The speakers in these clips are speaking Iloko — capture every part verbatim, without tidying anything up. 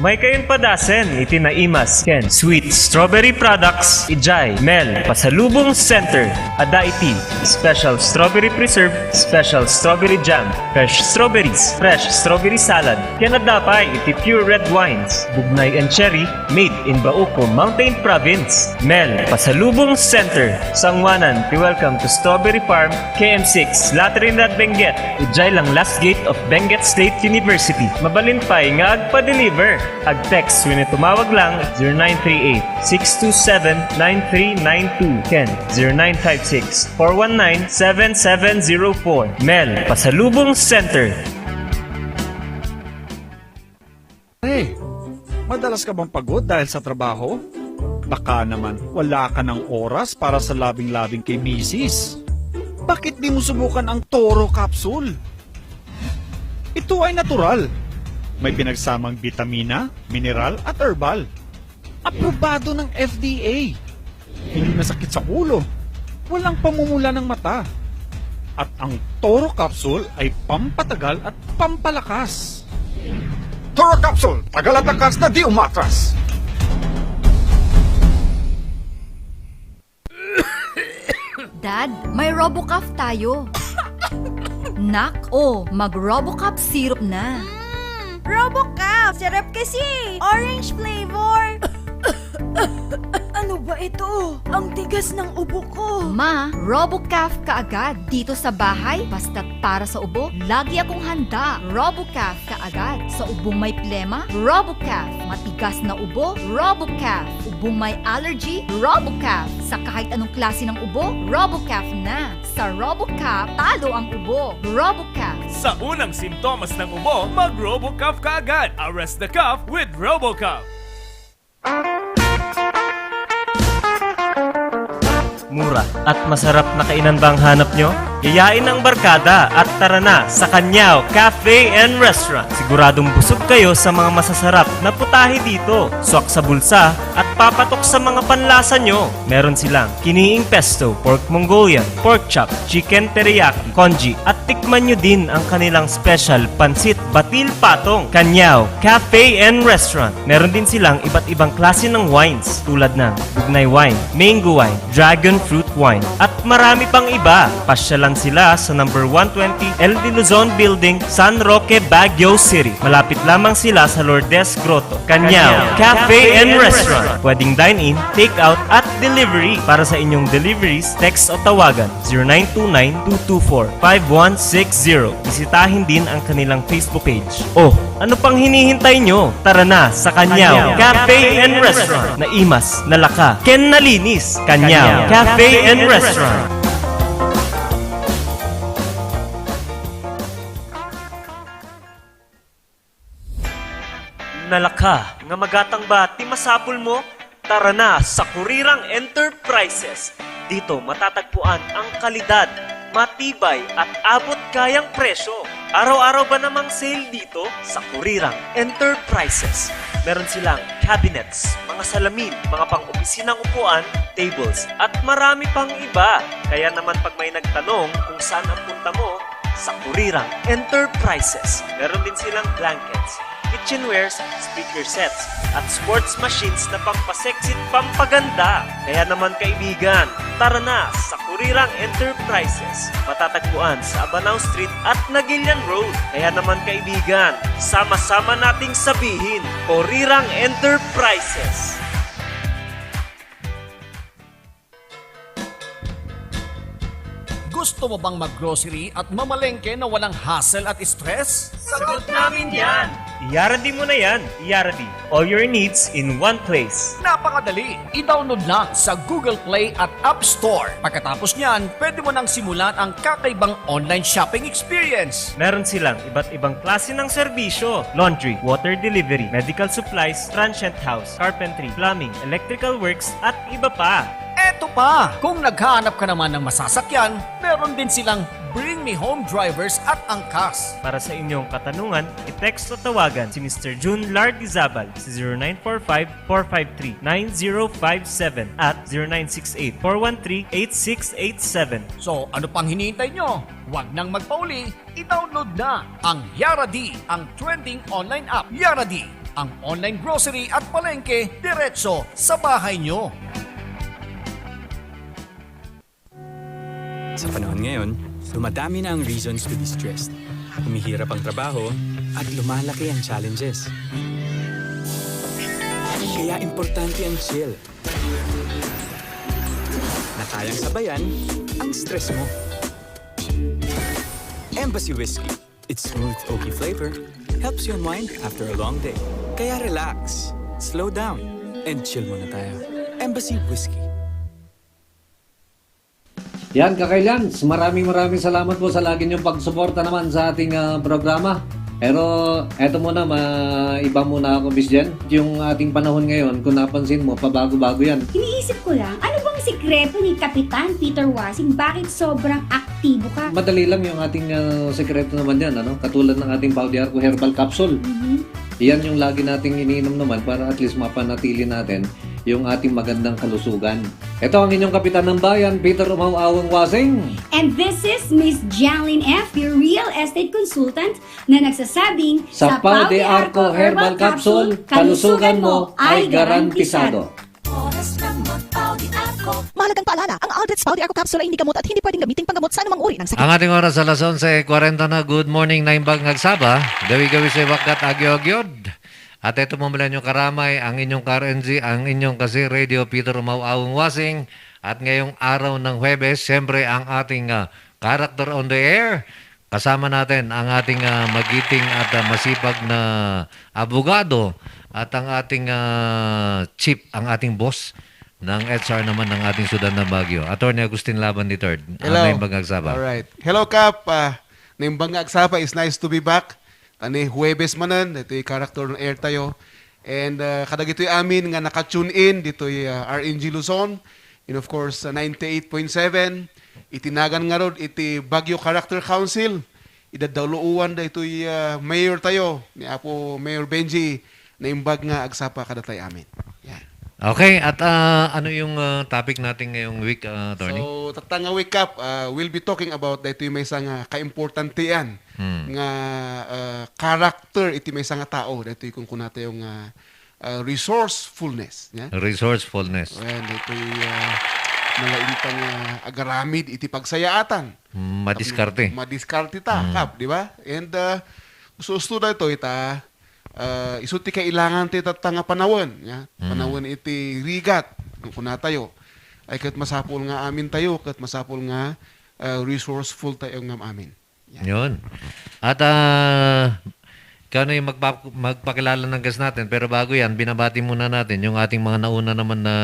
Maykayon padasen iti naimas ken sweet strawberry products idiay Mel Pasalubong Center. Adda iti special strawberry preserve, special strawberry jam, fresh strawberries, fresh strawberry salad, ken adda pay iti pure red wines, Bugnay and Cherry, made in Bauco, Mountain Province. Mel Pasalubong Center, sanguanan ti Welcome to Strawberry Farm, K M six, La Trinidad, Benguet, idiay lang last gate of Benguet State University. Mabalin pay nga agpa-deliver. Ag-text wenno tumawag lang zero nine three eight, six two seven, nine three nine two ken zero nine five six, four one nine, seven seven zero four. Mel Pasalubong Center. Hey, madalas ka bang pagod dahil sa trabaho? Baka naman wala ka ng oras para sa labing-labing kay misis. Bakit di mo subukan ang Toro Capsule? Ito ay natural. May pinagsamang bitamina, mineral at herbal. Aprobado ng F D A. Hindi masakit sa ulo. Walang pamumula ng mata. At ang Toro Capsule ay pampatagal at pampalakas. Toro Capsule, tagal at lakas na di umatras. Dad, may Robocough tayo. Nak, oh, mag-Robocough syrup na. Mm, Robocough! Sarap kasi! Orange flavor! Ano ba ito? Ang tigas ng ubo ko! Ma, Robocough ka agad. Dito sa bahay, basta't para sa ubo, lagi akong handa. Robocough ka agad. Sa ubong may plema, Robocough. Matigas na ubo, Robocough. Ubong may allergy, Robocough. Sa kahit anong klase ng ubo, Robocough na. Sa Robocough, talo ang ubo. Robocough. Sa unang simptomas ng ubo, mag-Robocough ka agad. Arrest the cough with Robocough. Mura at masarap na kainan ba ang hanap nyo? Yayain ang barkada at tara na sa Kanyao Cafe and Restaurant. Siguradong busog kayo sa mga masasarap na putahe dito. Swak sa bulsa at papatok sa mga panlasa nyo. Meron silang kiniing pesto, pork Mongolian, pork chop, chicken teriyaki, congee, at tikman nyo din ang kanilang special pansit batil patong. Kanyao Cafe and Restaurant. Meron din silang iba't ibang klase ng wines tulad ng bugnay wine, mango wine, dragon fruit wine, at marami pang iba. Pasyalan sila sa number one twenty L de Luzon Building, San Roque, Baguio City. Malapit lamang sila sa Lourdes Grotto. Kanyao Cafe and Restaurant. Pwedeng dine-in, take-out, at delivery. Para sa inyong deliveries, text o tawagan zero nine two nine two two four five one six zero. Bisitahin din ang kanilang Facebook page. Oh, ano pang hinihintay nyo? Tara na sa Kanyao Cafe and Restaurant. Naimas, nalaka, ken nalinis. Kanyao Cafe and Restaurant. Nalaka nga magatang ba ti masapul mo? Tara na sa Kurirang Enterprises. Dito matatagpuan ang kalidad, matibay at abot kayang presyo. Araw-araw ba namang sale dito? Sa Kurirang Enterprises, meron silang cabinets, mga salamin, mga pang-opisinang upuan, tables, at marami pang iba. Kaya naman pag may nagtanong kung saan ang punta mo, sa Kurirang Enterprises, meron din silang blankets, kitchenwares, speaker sets, at sports machines na pampasexy at pampaganda. Kaya naman kaibigan, tara na sa Kurirang Enterprises. Matatagpuan sa Abanao Street at Naguilian Road. Kaya naman kaibigan, sama-sama nating sabihin, Kurirang Enterprises. Gusto mo bang mag-grocery at mamalengke na walang hassle at stress? Sagot namin yan! Yaradi mo na yan, Yaradi. All your needs in one place. Napakadali! I-download lang sa Google Play at App Store. Pagkatapos niyan, pwede mo nang simulan ang kakaibang online shopping experience. Meron silang iba't ibang klase ng serbisyo, laundry, water delivery, medical supplies, transient house, carpentry, plumbing, electrical works, at iba pa. Eto pa, kung naghahanap ka naman ng masasakyan, meron din silang Bring Me Home drivers at angkas. Para sa inyong katanungan, i-text o tawagan si Mister Jun Lardizabal sa zero nine four five, four five three, nine zero five seven at zero nine six eight, four one three, eight six eight seven. So, ano pang hinihintay nyo? Huwag nang magpauli, i-download na ang Yaradi, ang trending online app. Yaradi, Ang online grocery at palengke diretso sa bahay nyo. Sa panahon ngayon, dumadami na ang reasons to be stressed. Humihirap ang trabaho at lumalaki ang challenges. Kaya importante ang chill. Na kayang sabayan ang stress mo. Embassy Whiskey. Its smooth oaky flavor helps you unwind after a long day. Kaya relax, slow down, and chill muna tayo. Embassy Whiskey. Yan, Kakaylans, maraming maraming salamat po sa lagi niyong pagsuporta naman sa ating, ah, programa. Pero eto muna, ma-, iba muna ako, Miss Jen. Yung ating panahon ngayon, kung napansin mo, pabago-bago yan. Iniisip ko lang, ano bang sikreto ni Kapitan Peter Wasing? Bakit sobrang aktibo ka? Madali lang yung ating, ah, sikreto naman yan, ano? Katulad ng ating Pau de Arco Herbal Capsule. Mhm. Yan yung lagi nating iniinom naman para at least mapanatili natin yung ating magandang kalusugan. Ito ang inyong kapitan ng bayan, Peter Umaw Awang Wasing. And this is Miss Janlyn F., your real estate consultant na nagsasabing, sa Pau de Arco Herbal Capsule, kalusugan mo ay garantisado. Oras ng magpau di ako. Mahalagang paalala, ang Aldrich Pau de Arco Capsule ay hindi gamot at hindi pwedeng gamitin panggamot sa anumang uri ng sakit. Ang ating oras alas onse kwarenta na. Good morning, Naimbag nga Agsapa. Gawi-gawi sa iwakkat, agyo-agyod. At ito mo mula inyong karamay, ang inyong ka-R N G, ang inyong kasi Radio Peter Umaw Awang Wasing. At ngayong araw ng Huwebes, siyempre ang ating, ah, character on the air. Kasama natin ang ating, ah, magiting at, ah, masipag na abogado at ang ating, ah, chief, ang ating boss ng H R naman ng ating syudad ng Baguio, Attorney Agustin Laban the third. Hello. Naimbag nga Agsapa. Alright. Hello, Kap. Ah, Naimbag nga Agsapa, is nice to be back. Tani, Huwebes manen, ito'y character on air tayo. And, ah, kadagitoy amin nga naka-tune in ditoy, ah, R N G Luzon. And of course, sa ninety-eight point seven, iti nagan ngarud iti Baguio Character Council. Idaddauluan daytoy, ah, mayor tayo, ni Apo Mayor Benji, Naimbag nga Agsapa kadatay amin. Yan. Okay, at, ah, ano yung, ah, topic natin ngayong week, ah, attorney? So, tatta nga week, Kap, ah, we'll be talking about daytoy maysa nga kaimportantean Hmm. nga, ah, character iti maysa nga tao, daytoy kunkuna tayo nga, ah, resourcefulness, nya? Resourcefulness. Well, daytoy, ah, nalaintang, ah, agaramid iti pagsayaatan. Hmm, madiskarte. Tapno madiskarte ta, Hmm. Kap, di ba? And, ah, usto-usto daytoy ta, ah, isu ti kailangan ti tatta nga panawen, nya? Hmm. Panawen iti rigat, kunkuna tayo. Ay, ket masapul nga amin tayo, ket masapul nga, ah, resourceful tayo nga amin. Yan. Yun. At, ah, ikaw na yung magpa-, magpakilala ng guest natin. Pero bago yan, binabati muna natin yung ating mga nauna naman na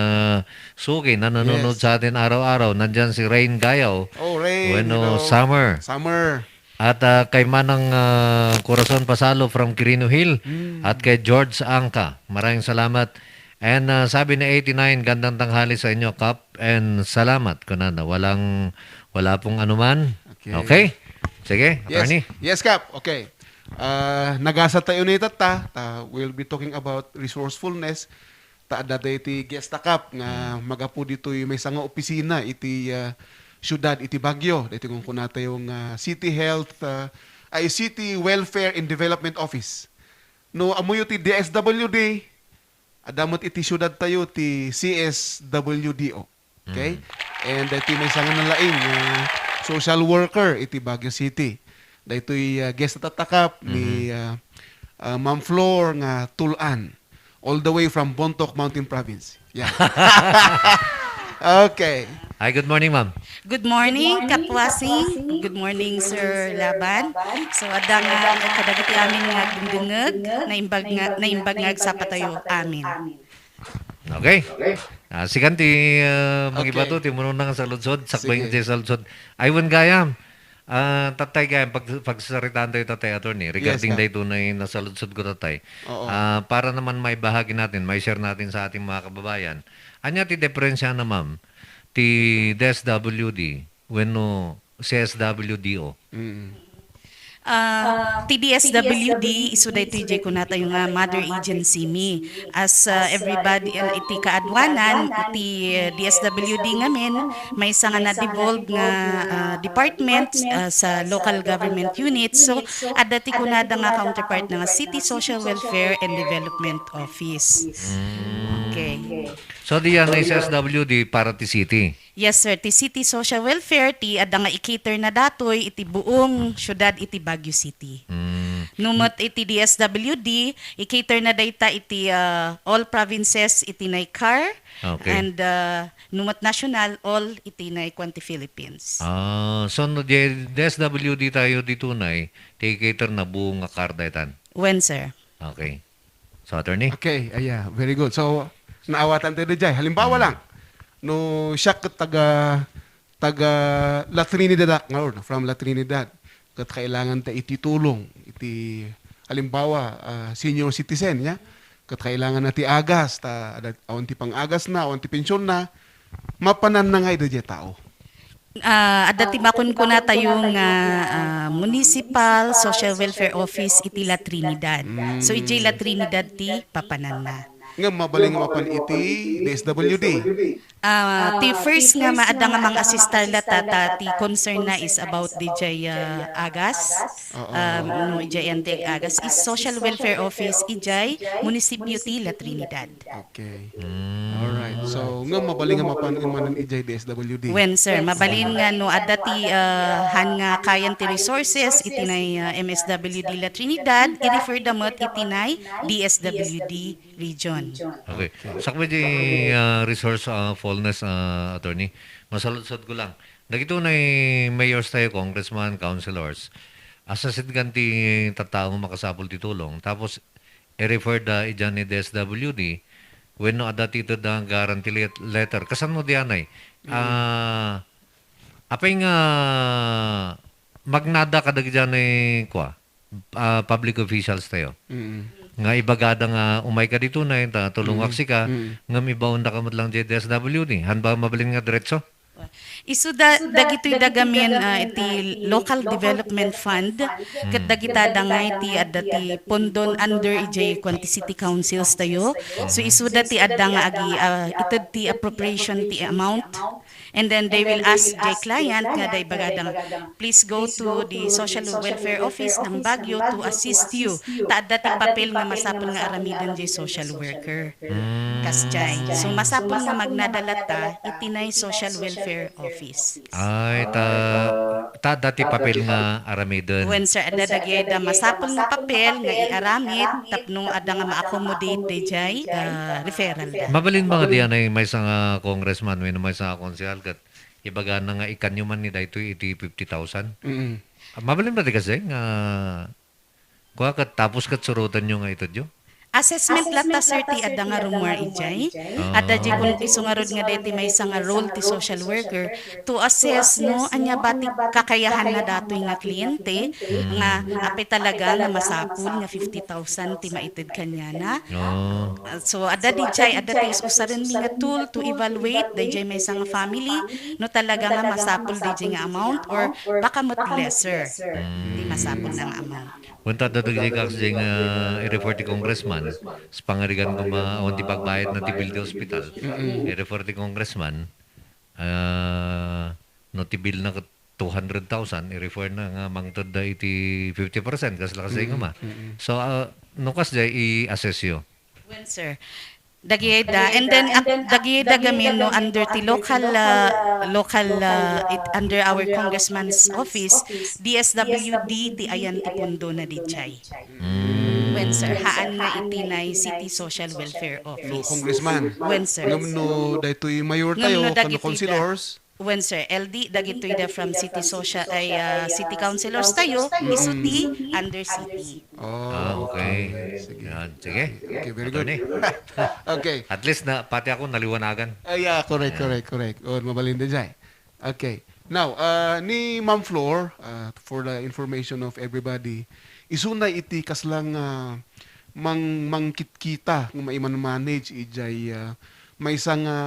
suki na nanonood Yes. sa atin araw-araw. Nandyan si Rain Gayaw. Oh, Rain, Bueno, hello. Summer. Summer. At, ah, kay Manang, ah, Corazon Pasalo from Quirino Hill. Mm. At kay George Angka. Maraming salamat. And, ah, sabi ni eighty-nine, "Gandang tanghali sa inyo, Kap, and salamat." Kunana, walang, wala pong anuman. Okay. Okay? Sige, Yes. Attorney. Yes, Kap. Okay. Ah, nagasat tayo ni tatta. Ta, we'll be talking about resourcefulness. Ta, adda iti guest ta, Kap, nga Hmm. magapu ditoy maysa nga opisina iti, ah, siudad iti Baguio. Ditoy kunkuna tayo nga City Health, ah, ay, City Welfare and Development Office. No, ammoyo ti D S W D, adda met iti siudad tayo ti C S W D O. Okay? Mm. And, uh, ti maysa nga nalaing, uh, social worker iti Baguio City. Daytoy, uh, guest ta, Kap, ni, Mhm. uh, uh, Ma'am Flor nga Tulan, all the way from Bontoc Mountain Province. Yeah. Okay. Hi, good morning, ma'am. Good morning, Good morning, Kap Wasing. Kap Wasing. Good morning, Good morning, Sir Sir Laban. Laban. So, adda nga kadagiti amin nga agdengdengngeg, naimbag nga, naimbag nga agsapa tayo. Amin. Okay. Ah, sikan ti, ah, mangibato, Okay. ti umuna nga saludsod, sakbay Sige. ti saludsod. Ay, wen gayam. Ah, tatay gayam, pag-, pagsasaritaan tayo, tatay attorney, regarding Yes, sir. daytoy nga nasaludsod ko, tatay. Oo. Ah, para naman maibahagi natin, mai-share natin sa ating mga kababayan. Ania ti diferensya na, ma'am, ti D S W D wenno C S W D O? Mm. Ah, ti D S W D, isu daytoy jay kunatayo nga mother agency mi. As, ah, everybody, ah, iti kaaduanan, iti, ah, D S W D ngamin, maysa nga na-devolve nga, ah, department, ah, sa local government unit. So, adda ti kunada nga counterpart na nga City Social Welfare and Development Office. Okay. So, diyan ay S W D para ti city. Yes, sir. Ti City Social Welfare, ti adda nga i-cater na datoy iti buong syudad iti Baguio City. Mm. No met iti D S W D, i-cater na dayta iti, ah, all provinces iti NAICAR, Okay. and, ah, no met national, all iti NAICAR Philippines. Ah, so no di, D S W D tayo di tunay, ti cater na buong nga CAR daytan. Wen, sir. Okay. So, attorney? Okay, aya, very good. So, naawatan tayo, Jay. Halimbawa lang, no siya ket taga, taga La Trinidad ak ngarud, from La Trinidad, ket kailangan ta iti tulong, iti, halimbawa, ah, senior citizen, ya? Ket kailangan na ti agas, ta adat-, awan ti pang-agas na, awan ti pension na, mapanan na nga ida jay tao. Ah, adda ti makunkuna tayo nga, ah, Municipal Social Welfare Office iti La Trinidad. So, iti La Trinidad ti papananna. Nga mabalin nga mapan iti D S W D. Ah, ti first nga maadda nga mang-assistar la ta, ta ti concern na is about D J, ah, Agas. Oo. Um, no, D J N T Agas is Social Welfare Office, D J Munisipyo ti La Trinidad. Okay. Alright. So, nga mabalin nga mapan manen ijay D S W D. Wen, sir, mabalin nga no adda ti, ah, han nga kayan ti resources iti nay, ah, M S W D La Trinidad, i-refer da met iti nay D S W D region. Okay. Sakbay di, ah, resource, ah, fullness, ah, attorney, masaludsod ko lang. Dagito nay mayors tayo, congressman, councilors. Assessed kan ti tattao nga makasapul ti tulong. Tapos, i-refer da idiay ni D S W D wenno adda ti ted da guarantee let-, letter. Kasano dianay? Ah, apay nga magnada kadagiti kua, ah, public officials tayo. Mm. Nga ibagada nga umay ka ditunay, ta tulongak sika, Mm. ngem ibaonda ka met lang D S W D. Han ba mabalin nga diretso? Isu da, dagitoy da gamin, ah, iti Local Development Fund, ket dagita da nga iti adda ti pondon under ijay kwan ti city councils tayo. So, isu da ti adda nga agi, ah, ited ti appropriation ti amount. And then they will ask jay client nga da ibagada nga, "Please go to the social welfare office ng Baguio to assist you." Ta adda ti papel nga masapul nga aramiden jay social worker. Kasjay. So, masapul nga magnada latta iti nay social welfare office. Ay, ta, ta adda ti papel nga aramiden. Wen, sir, adda dagiti masapul nga papel nga iaramid tapno adda nga ma-accommodate dayjay, ah, referral da. Mabalin ba nga dianay maysa nga congressman wenno maysa nga konsehal ket ibagana nga ikanyo man ni daytoy iti fifty thousand? Mm. Mabalin ba ti kasjay nga kua ket tapos ket surotenyo nga itedyo? Assessment latta, sir, ti adda nga rumor ijay. Ah. Adda jay kun isu ngarud nga deti maysa nga role ti social worker to assess no ania ba ti kakayahan na datoy nga kliyente nga apay talaga nga masapul nga fifty thousand ti maited kaniana. Oh. Uh, so, adda dijay, adda ti us-usaren mi nga tool to evaluate dayjay maysa nga family no talaga nga masapul dayjay nga amount or baka met lesser ti masapul na nga amount. Kunta dadagdi ka kasi nga i-refer ti congressman, sa pangarigan ko ma-, awan ti pagbayad na ti bill ti hospital. I-refer ti congressman, ah, no ti bill na ket two hundred thousand, i-refer na nga mangted da iti fifty percent, kas lakas nga ma. So, ah, no kas jay i-assess yo. Wen, sir. Dagida, and then ag-, dagida gamin no under ti local, ah, local, ah, it, under our congressman's office, D S W D ti ayan ti pondo na dijay. Wen, sir, haan nga iti nay City Social Welfare No, Office. congressman. Wen, sir. Ngem no daytoy mayor Ngem tayo, no kano dagitoy da. councilors, Wen, sir, L D, dagitoy da from City Social, ay, ah, City Councilors tayo, isu ti under city. Oh, Ah, okay. Sige. Yan. Sige. Okay, very good. Attorney. Okay. At least na pati ako naliwanagan. Ah, yeah, correct, correct, correct. Oh, mabalin da jay. Okay. Now, uh, ni Ma'am Flor, uh, for the information of everybody, isuna iti kaslang, uh, mang mangkitkita nga maiman manage ijay, uh, maysa nga,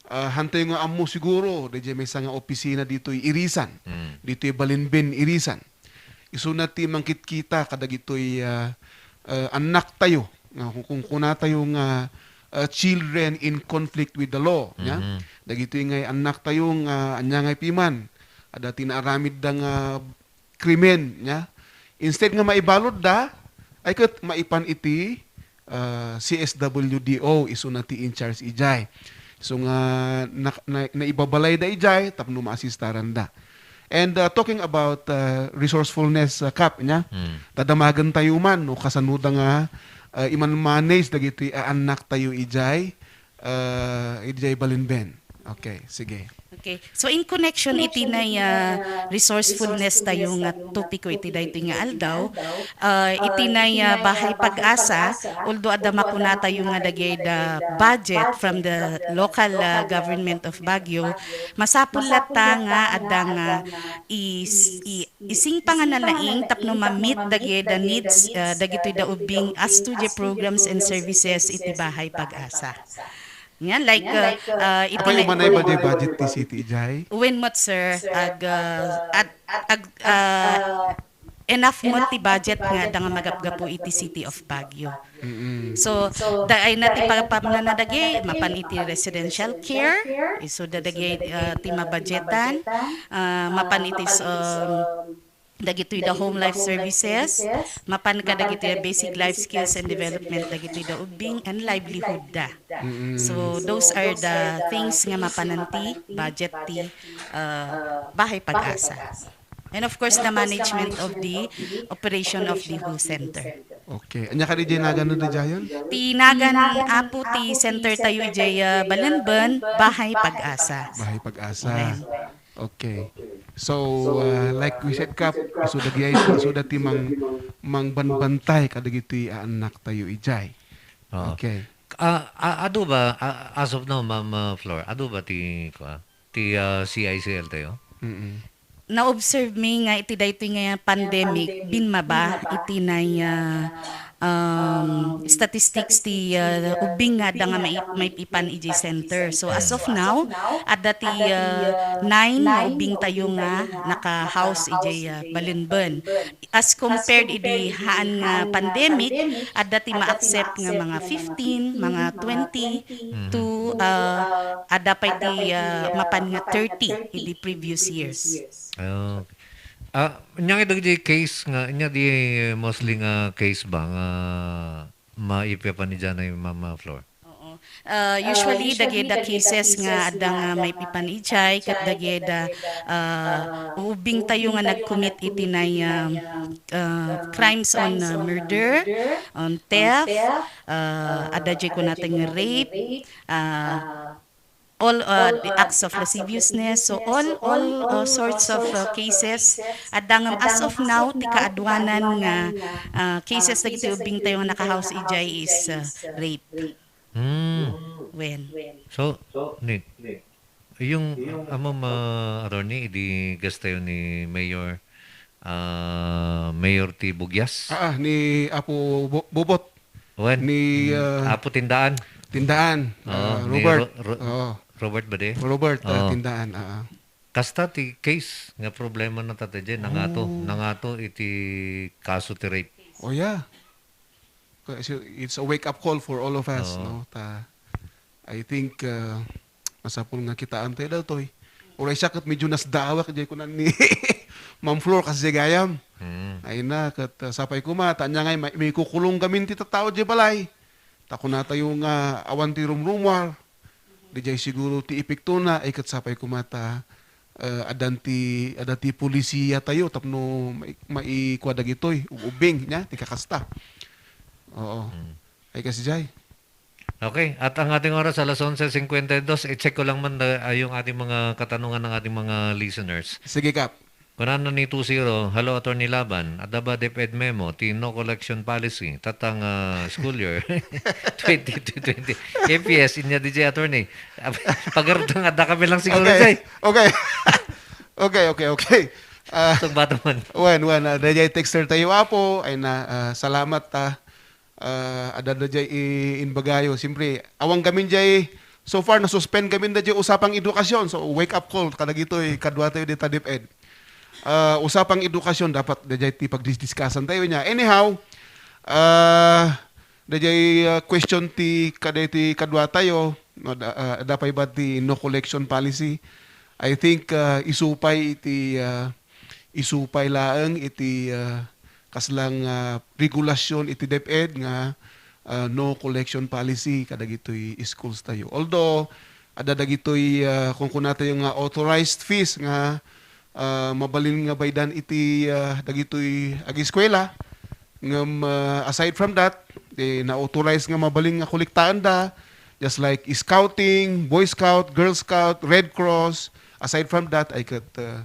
uh, hantay nga ammo siguro, dayjay maysa nga opisina ditoy Irisan, Mm. ditoy Balinbin, Irisan. Isuna ti mangkitkita kadagitoy, ah, ah, annaktayo, nga kung, kung kunatayo nga, ah, children in conflict with the law, nya? Mhm. Dagitoy ngay annaktayo nga ania ngay piman, adda ti naaramidda nga krimen, nya? Instead nga maibaludda, ay ket maipan iti ah, C S W D O, isuna ti in charge idiay. So nga na, na, naibabalayda idiay tapno maasistaranda. And, ah, talking about, ah, resourcefulness, ah, Kap, nya? Hmm. Tadamagentayo man no kasanoda nga, ah, iman-manage dagiti aannaktayo idiay, ah, idiay Balinben. Okay, sige. Okay. So, in connection iti nay, ah, resourcefulness tayo nga topiko iti daytoy nga aldaw, ah, iti nay, ah, Bahay Pag-asa, although adda makunatayo nga dagiti budget from the local, ah, government of Baguio, masapul latta nga adda nga is-, i-, isingpangana laeng tapno ma-meet dagiti needs, ah, dagitoy da ubbing as to the programs and services iti Bahay Pag-asa. Yan, like, uh, uh, iti Apay na- umanay ba di budget ti city, Jai? Wen met, sir, ag, uh, at, ag, uh, enough met ti budget nga adda nga magapgapu iti City of Baguio. Mm-mm. So, da ay na ti pagpamnana dagi, mapan iti residential care, isu da dagi, uh, ti mabudgetan, uh, mapan iti, um, dagitoy da home life services, mapan kadagitoy da basic life skills and development dagitoy da ubbing and livelihood da. Mm. So, those are the things nga mapanan ti budget ti, uh, Bahay Pag-asa. And of course, the management of the operation of the whole center. Okay. Anya kadi di nagan no di Jayon? Ti nagan, apo, ti center tayo ijay, uh, Balinben, Bahay Pag-asa. Bahay Pag-asa. Amen. Okay. So, uh, like we said, Kap, isuda diay, isuda ti mang-, mangbanbantay kadagiti aannaktayo idiay. Oo. Okay. Ah, ah, adu ba, ah, as of now, Ma'am, ah, Flor, adu ba ti, kua, ti, ah, C I C L tayo? Mm-mm. Na-observe mi nga iti daytoy nga pandemic, bimmaba iti nay, ah, um, statistics ti, ah, ubbing nga adda nga mai-, maipipan idiay center. So, as of now, adda ti, ah, nine nga ubbing tayo nga naka-house idiay, ah, Balinben. As compared idi haan nga pandemic, adda ti ma-accept nga mga fifteen, mga twenty, Mhm. to, ah, adda pay ti, ah, mapan nga thirty idi previous years. Ah, okay. Ah, nya nga dagiti case nga, nya di mostly nga case ba nga maipipan idiay, Ma'am, ah, Flor? Oo. Ah, usually, dagida cases nga adda nga maipipan idiay, ket dagida, ah, ubbing tayo nga nag-commit iti nay, ah, ah, crimes on, ah, murder, on theft, ah, adda diay kunata nga rape, ah, all, uh, the acts of lasciviousness. So, all, all, uh, sorts of, uh, cases. Adda ngem as of now, ti kaaduanan nga, uh, cases dagiti ubbing tayo nga naka-house idiay is, uh, rape. Hmm. Wen. So, ni, yung, amo ma, attorney, idi gastayo ni Mayor, ah, Mayor ti Bugyas? Ah, ah, ni Apo Bo-, Bobot. Wen? Ni, Mm, ah, Apo Tindaan. Tindaan, Oo, ah, ni Robert. Ro-, Ro-, Oo. Robert ba di? Robert, ah, Oo. Tindaan, ah, ah. Kasta ti case nga problema na tatay, nangato, Oh. nangato iti kaso ti rape. Oh, yeah. Kasi it's a wake-up call for all of us, Oo. no? Ta, I think, uh, masapul nga kitaan tayo datoy. Uray siya ket medyo nasdawak, jay kunan ni Ma'am Flor, kasi jay gayam. Mm. Ay na, ket, uh, sapay kuma, ta anya ngay, may, maikukulong gamin ti tattao jay balay. Ta kuna tayo nga awan ti rumrumar. Dijay siguro ti epektona, ay ket sapay kuma ta, uh, addan ti, adda ti polisiya tayo tapno mai-, maikua dagitoy, ug-ubbing, nya, ti kakasta. Oo. Mm. Ay kasi jay. Okay, at ang ating oras alas onse cincuenta y dos. I-check ko lang man, uh, yung ating mga katanungan ng ating mga listeners. Sige, Kap. Kunana ni two zero, "Hello, Attorney Laban. Adda ba DepEd memo, ti no collection policy, tatang, ah, school year twenty-two twenty?" A P S, inya D J attorney. Pagarutang, adda kami lang siguro, Okay. Jay. Okay. Okay, okay, okay. Ah, Itong bata man. Wen, wen, ah, dayjay texter tayo, Apo. Ay na, ah, salamat, ah. Ah, adda dayjay i-, imbagayo. Siyempre, awan gamin jay, so far, nasuspend gamin dayjay usapang edukasyon. So, wake up call, kadagitoy, kadua tayo dita DepEd. Ah, usapang edukasyon, dapat dayjay ti pagdisdiskasan tayo niya. Anyhow, ah, dayjay, ah, question ti kada iti kadua tayo, no, da, ah, da pay ba ti no collection policy? I think, ah, isupay iti, ah, isupay laeng iti, ah, kaslang, ah, regulasyon iti DepEd nga, ah, no collection policy kadagitoy schools tayo. Although, adda dagitoy, ah, kunkuna tayo nga authorized fees nga, ah, mabalin nga baydan iti, ah, dagitoy ageskuela. Ngem, ah, aside from that, eh, na-authorize nga mabalin nga kolektaenda, just like scouting, Boy Scout, Girl Scout, Red Cross. Aside from that, ay ket, ah,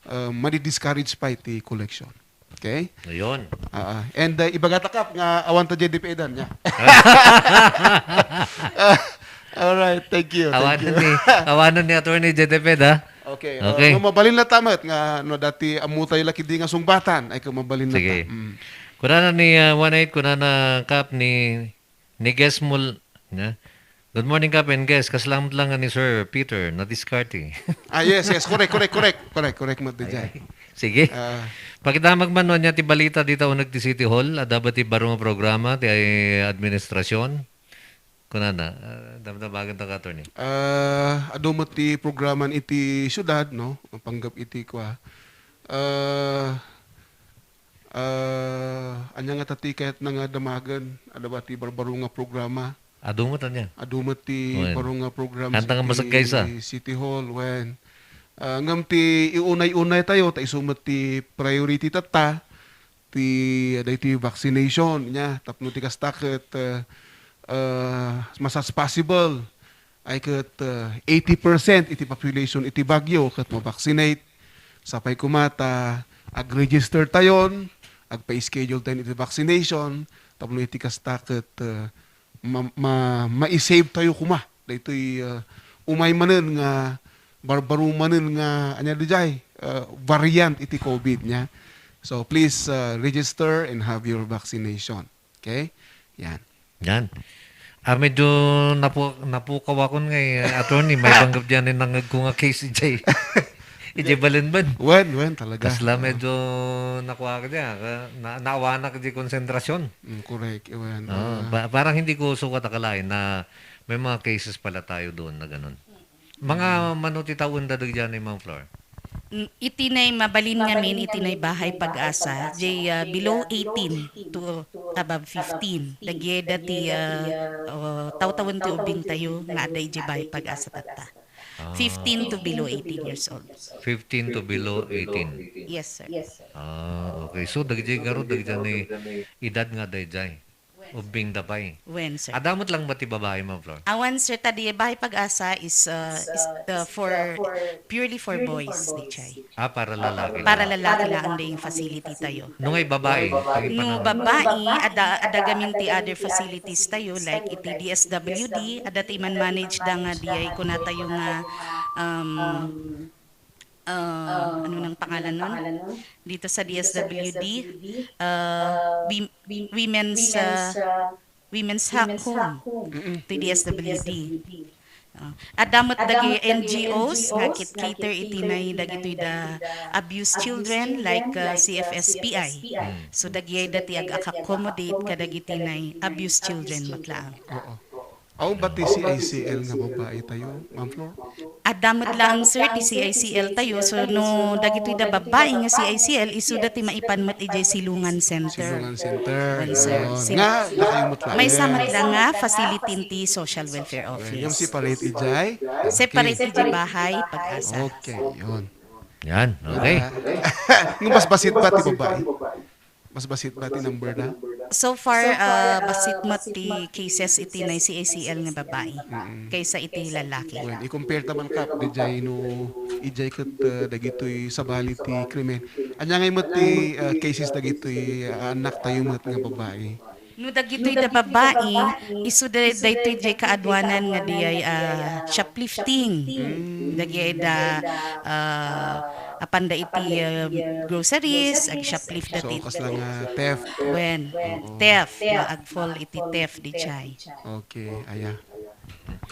ah, madi-discourage pa iti collection. Okay? Ayun. Ah, ah. And, uh, ibagata, Kap, nga awan ta J D P edan niya. Ah, all right, thank you, thank Awanan you. ni, awanan ni Attorney J D P, ha? Okay, uh, Okay. No, mabalin na tamat nga, no, dati amu tayo laki di nga sungbatan, ay kung mabalin na Sige. ta. Mm. Kunana ni, uh, one eight, kunana, Kap, ni, ni Guest Mul-, na? Good morning, Kap and Guest. Kasla met lang ni Sir Peter, na diskarte. Ah, yes, yes. Correct, correct, correct. Correct, correct, Mat Ay, Dijay. ay. Sige. Ah. Pakidamag man no ania ti balita dita uneg ti City Hall, adda ba ti baro nga programa ti ay administrasyon? Kunana, ah, damdamagan ta ka, attorney. Ah, adu met ti programan iti siudad, no? Panggap iti kua. Ah, ah, ania nga ta ti kayatna nga damagen? Adda ba ti barbaro nga programa? Adu met ania? Adu met ti Wen. baro nga programs Anta nga iti masagkaysa? City Hall, wen. Ah, ngem ti iunay-unay tayo, ta isu met ti priority tatta, ti, daytoy vaccination, nya, tapno ti kasta ket, ah, ah, as much as possible, ay ket, ah, eighty percent iti population iti Baguio ket ma-vaccinate. Sapay koma ta ag-register tayon, agpa-schedule tayon iti vaccination, tapno iti kasta ket, ah, ma-, ma-, ma-save tayo koma. Daytoy, ah, umay manen nga, barbaro manen nga, ania dijay, ah, variant iti COVID nya. So, please, ah, register and have your vaccination. Okay? Yan. Yan. Ah, medyo napu-, napukawakon nga, eh, attorney, may banggap diyan yung nangagko nga case, ijay. Ijay Balinban. Wen, wen, talaga. Kasla Oo. medyo nakuha ka dyan, ka-, na-, naawanak di konsentrasyon. Mm, correct. Wen, Oo, ah. pa-, parang hindi ko sukat akalain na may mga cases pala tayo doon na ganun. Mga mano ti tawen da dagiti anay, Ma'am Flor? Mm, iti nay mabalin ngamin, iti nay Bahay Pag-asa, jay, ah, below eighteen to above fifteen. Dagiay da ti, ah, oh, tawtawen ti ubbing tayo nga adda iti Bahay Pag-asa tatta. Ah. Fifteen to below eighteen years old. Fifteen to below eighteen. Yes, sir. Ah, okay. So, dagiti garo, dagiti anay edad nga dayjay. Ubbing da pay. Wen, sir. Adda met lang ba ti babai, Ma'am Flor? Awan, sir, ta di Bahay Pag-asa is, uh, is, uh, for, purely for boys, di chay. Ah, para lalaki Para lang. lalaki lang ang daying facility tayo. No ngay babai, No pagipanaw. babai, ada, ada gamin ti other facilities tayo, like iti D S W D, ada ti man-manage da nga di ay kuna tayo nga, um, uh, ano nang pangalan nun? Dito sa D S W D, uh, wi-, women's, uh, women's ha-, home, Mm-mm. ti D S W D. Uh, adda met dagi N G Os nga kit-, cater iti nay dagitoy da abused children like, uh, C F S P I. Mm. So, dagiay da ti ag-accommodate kadagiti nay abused children met laeng. Oo. Awan ba ti C I C L nga babai tayo, Ma'am Flor? Adda met laeng, sir, ti C I C L tayo. So, no dagitoy da babai nga C I C L, isuda ti maipan met idiay Silungan Center. Silungan Center. Wen, sir. Ayun. Sil- Nga, dakayo met laeng. Maysa met la nga facility ti Social Welfare Ayun. Yung Office. separate idiay? Separate Okay. idiay Bahay Pag-asa. Okay, yun. Yan, okay. Ah, yung basbasit ba ti babai? Basbasit ba ti number na? So far, ah, basit met ti cases iti nay C I C L nga babai Mm-mm. kaysa iti lalaki. Wen, i-compare ta man, Kap, dijay no, ijay ket, ah, dagitoy sabali ti krimen. Ania ngay met ti, ah, cases dagitoy, ah, anak tayo met nga babai? No dagitoy da babai, isu da-, daytoy jay kaaduanan nga dijay, ah, shoplifting. Mm. Dagijay da, ah, apan da iti, ah, groceries, ag-shoplift da So, ti kasla nga theft. Wen, Oo. theft, maagfall iti theft, di chay. Okay, aya.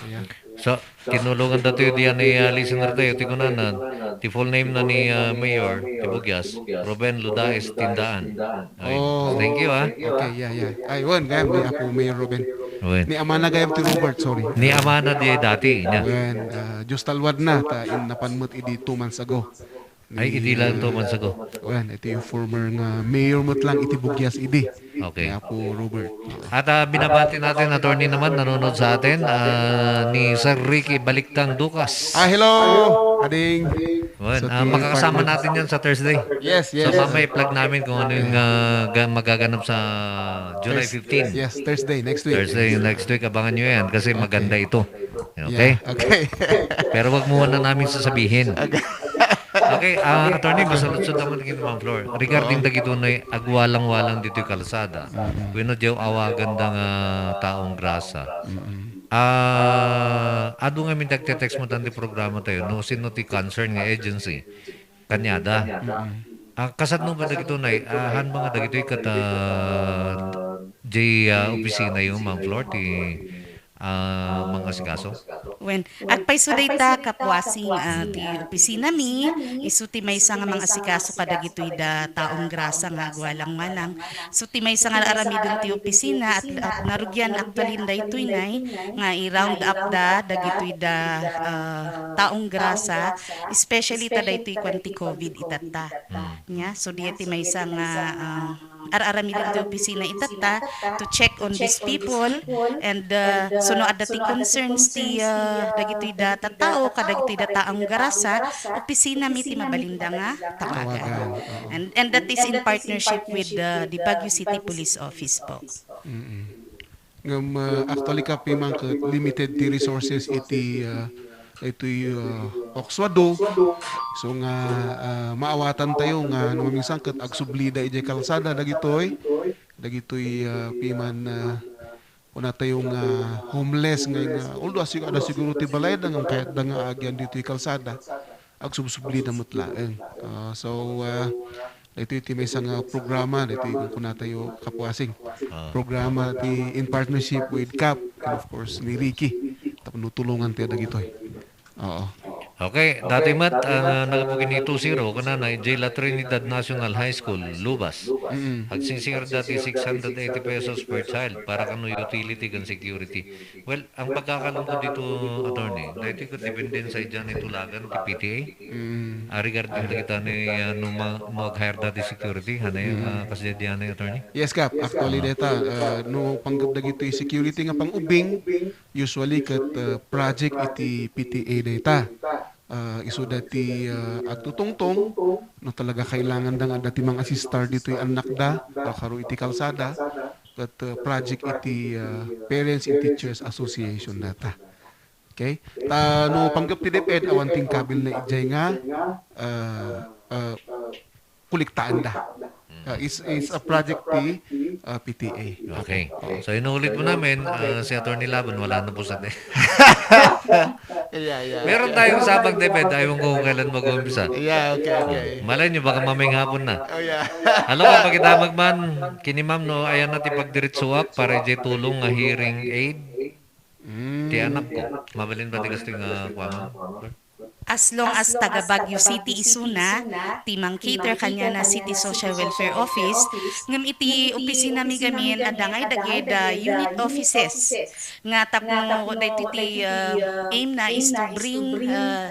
Aya. So, tinulongan datoy diay, ah, listener tayo, ti kunana, ti full name na ni, ah, Mayor, ti Bugyas, Ruben Ludaes Tindaan. Ay, Oh. thank you, ah. Okay, yeah, yeah. Ay, wen, gayam ni Apo Mayor Ruben. Wen. Ni amana gayam ti Robert, sorry. Ni amana diay dati, niya. Wen, ah, Diyos ta luadna, ta in napan met idi two months ago. Ay, Ni, idi lang ah, two months ago. Wen, iti former nga mayor met lang iti Bugyas idi. Okay. Ni Apo Robert. Oo. At, ah, binabati natin, attorney naman, nanonood sa atin, ah, ni Sir Ricky Balikdang Ducas. Ah, hello, ading. Wen, So, ah, ti makakasama partner. natin yan sa Thursday. Yes, So, yes. mamaya i-plug namin kung ano yung, ah, ga-, magaganap sa July Thurs-, fifteen. yes, Thursday, next week. Thursday, next week, abangan nyo yan kasi Okay. maganda ito. Okay? Yeah, okay. Pero wag muna namin sasabihin. Okay. Okay, ah, attorney, masaludsod naman ken Ma'am Flor. Regarding Oo. dagito na agwalang-walang ditoy kalsada, Mm-mm. wenno diay awagan da nga taong grasa. Mm-mm. Ah, adu ngamin nagte-text met ti programa tayo, no, sino ti concern nga agency? Kaniada. Mm-mm. Ah, kasano ba dagito na, ah, han ba nga dagitoy ket, ah, diay, ah, opisina yo, Ma'am Flor, ti, ah, mangasikaso? Wen, agpayso dayta, Kap Wasing, ah, ti opisina mi, isu ti maysa nga mangasikaso kadagitoy da taong grasa nga agwalang-walang. So, ti maysa nga aramiden ti opisina, at, at narugian actually daytoy nay, nga i-round up da, dagitoy da, ah, taong grasa, especially ta daytoy kuan ti covid itatta. Hmm. Nya, so, diay ti maysa nga, ah, ar-aramiden ti opisina itatta to check on these people, and, ah, so no adda ti concerns ti, ah, dagitoy da tattao, kadagitoy da taong grasa, opisina mi ti mabalinda nga tawagan. Tawagan, oo. And, and that is in partnership with, ah, the Baguio City Police Office po. Mm-mm. Ngem, ah, actually, Kap, piman ket limited ti resources iti, ah, itoy, ah, Oxwado. So nga, ah, maawatantayo nga no maminsan ket agsublida idiay kalsada dagitoy, dagitoy, ah, piman, ah, kunatayo nga homeless nga, nga although asig-, adda siguro ti balayda ngem kayatda nga agian ditoy kalsada. Agsubsublida met laeng. Ah, so, ah, ito iti maysa nga programa, ito yung kunatayo, Kap Wasing. Ah. Programa ti in partnership with Kap and of course ni Ricky. Tapno tulongan ti dagitoy. Oo. Okay, dati met, ah, nagapu ken two zero, kanana, idiay La Trinidad National High School, Lubas. Mm. Agsingsingir dati six hundred eighty pesos per child para kano utility ken security. Well, ang pagkakalam ko dito, attorney, dahil ko dependensa dyan itulagan ti P T A. Mm. Ah, regarding dagita ni, ah, no ma-, no mag-hire dati security, hanay, Mm. ah, kasi diyan ni attorney? Yes, Kap. Actually, Ah. deta, ah, no panggap dagito security nga pang-ubing, usually ket, ah, project iti P T A deta. Ah, isu dati, ah, agtutungtong, no talaga kailangan da nga dati mang-assistar ditoy annakda, kakaro iti kalsada, ket, ah, project iti, ah, Parents and Teachers Association data. Okay? Ta no panggap ti DepEd, awan ti kabil na idiay nga, ah, ah, kuliktaanda. Mm. Ah, is, is a project ti, ah, P T A. Okay. Oo. So, inulit mo namin, ah, si Attorney Laban, wala na po sa te-, Yeah, yeah. Meron tayong usapang DepEd, ayaw ko kung kailan mag-uumpisa. Yeah, okay, okay. Malay nyo, baka mamayng hapon na. Oh, yeah. Hello, pakidamag man, kini ma'am, no, ayan na ti pagdiritsuak para ijay tulong nga hearing aid. Mm. Ti anak ko. Mabalin ba ti kastoy nga kuan, ma'am? As long as taga Baguio City isuna, ti mang-cater kaniana City Social Welfare Office, ngem iti opisina mi gamin, adda ngay dagiti unit offices nga tapno daytoy ti, uh, aim na is to bring, uh,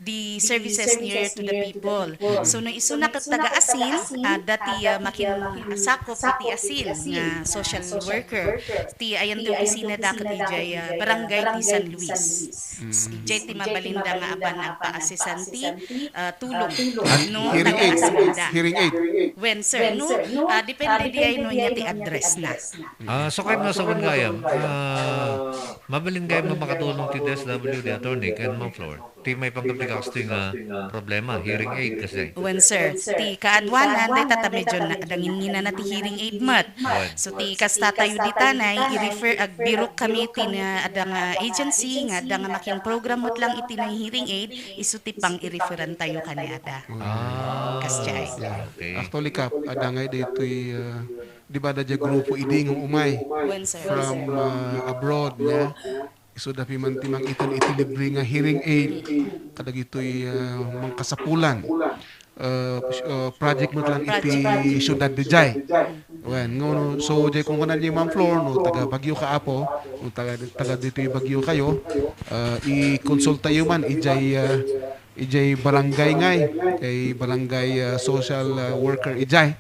the services nearer to the people. So, no isuna ket taga Asin, adda ti, uh, makin-, sakup iti Asin nga social worker. Ti ayan ti opisina da ket idiay, uh, Barangay di San Luis. Mm. Idiay ti mabalinda nga apan agpaasesan ti, ah, tulong. An-, no, hearing aid. Taga-asinda. Hearing aid. Wen, sir, no? Ah, depende diay no ania ti address na. Ah, so, kayat nga sa gayam, ah, mabalin gayam nga makatulong ti D S W D, attorney, ken Ma'am Flor. Ti maipanggap ti kastoy nga problema, hearing aid kasi. Wen, sir. Ti kaaduanan, dayta ta medyo na, nanginginana ti hearing aid met. Wen. So, ti kasta tayo ditanay, i-refer, agbirok kami ti na, adda nga agency, nga adda nga makin program met lang iti na hearing aid, isu ti pang-i-referan tayo kaniada. Ah. Kasjay. Yeah. Okay. Actually, Kap, adda nga daytoy, ah, di ba, adda diay grupo idi nga umay Wen, sir. From, ah, abroad, niya. Isuda pay man ti mangited iti libre nga hearing aid kadagitoy, ah, mangkasapulan. Ah, ah, project met lang iti siudad diay. Wen, no, so, diay kunkunan ni Ma'am Flor, no, taga Baguio ka, Apo, no, taga, taga ditoy Baguio kayo, ah, i-consultayo man, ijay, ah, ijay barangay ngay, kay barangay, ah, social, ah, worker ijay.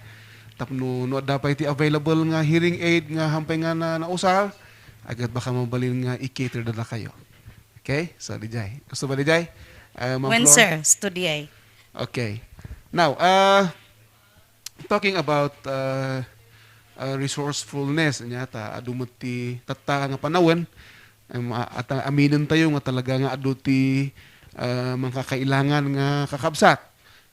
Tapno, no, adda pay ti available nga hearing aid nga hampay nga na, nausar, agad baka mabalin nga i-cater da kayo. Okay? So, diay. Gusto ba diay? Ah, Ma'am Wen, Flor? Sir, studiay. Okay. Now, ah, talking about, ah, ah, resourcefulness, nya ta, adu met ti tatta nga panawen, em, a-, at, ah, aminen tayo nga talaga nga adu ti, ah, mangkakailangan nga kakabsat.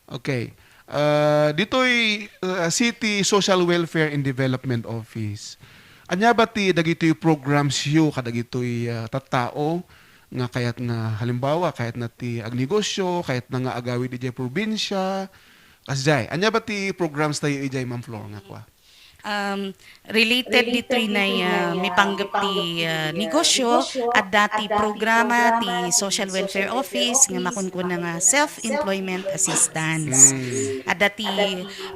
Okay. Ah, ditoy, ah, City Social Welfare and Development Office. Ania ba ti dagitoy programs yo kadagitoy, ah, tattao nga kayat nga, halimbawa, kayat na ti agnegosyo, kayat na nga agawid idiay probinsia, kasdiay. Ania ba ti programs tayo idiay, Ma'am Flor, nga kua? Um, related ditoy nay, ah, mipanggep ti, ah, negosyo, adda ti programa ti Social Welfare Office nga makunkuna nga self-employment assistance. Mm. Adda ti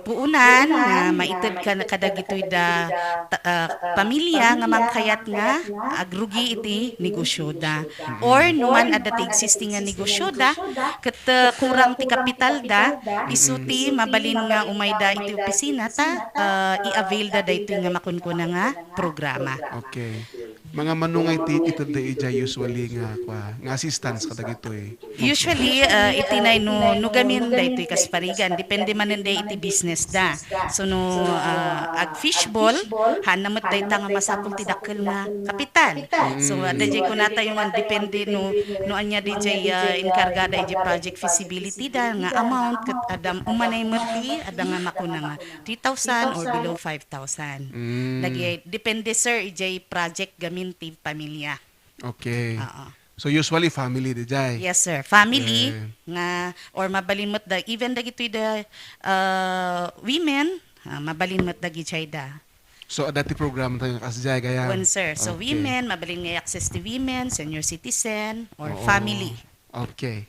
puunan nga maited ka-, kadagitoy da ta-, ah, pamilya nga mangkayat nga agrugi iti negosyoda. Or no man adda ti existing nga negosyoda, ket, ah, kurang ti kapitalda, isu ti mabalin nga umayda iti opisina ta, ah, i-avail da daytoy nga makunkuna nga programa. Okay. Mga mano nga iti itedda idiay usually nga, kua, nga assistance kadagitoy? Usually, ah, iti nay no, no gamin daytoy kas Parigan, depende manen day iti business da. So no, ah, ag fishball, haanna met dayta nga masapul ti dakkel nga kapital. So, adda jay kunatayo nga depende no, no ania di jay, ah, inkargada iti project feasibility da nga amount, ket adda umanay met ti, adda nga makuna nga three thousand or below five thousand. Mm. Lagi, depende, sir, ijay project gamin ti pamilya. Okay. Oo. So, usually, family di jay? Yes, sir. Family Eh. nga, or mabalin met da, even dagitoy da, ah, women, ah, mabalin met dagijay da. So, adda ti programa tayo nga kasdiay, gayam? Wen, sir. So, Okay. women, mabalin nga i-access ti women, senior citizen, or Oo. family. Okay.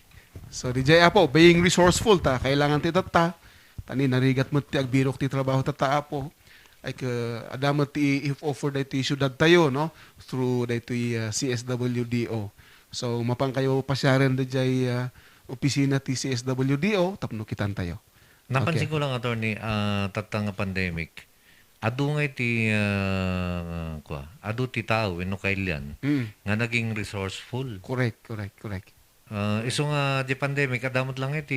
So, di jay, Apo, being resourceful ta, kailangan ti tatta. Tani, narigat met ti agbirok ti trabaho tatta, Apo. Ay, ka, adda met ti i-offer daytoy siudad tayo, no? Through daytoy, ah, C S W D O. So, mapan kayo pasiaren dayjay, ah, opisina ti C S W D O, tapno kitan tayo. Napansin Okay. ko lang, attorney, ah, tatta nga pandemic, adu nga iti, ah, kua, adu ti tao wenno kailian Mm. nga naging resourceful. Correct, correct, correct. Ah, isu nga di pandemic, adda met lang iti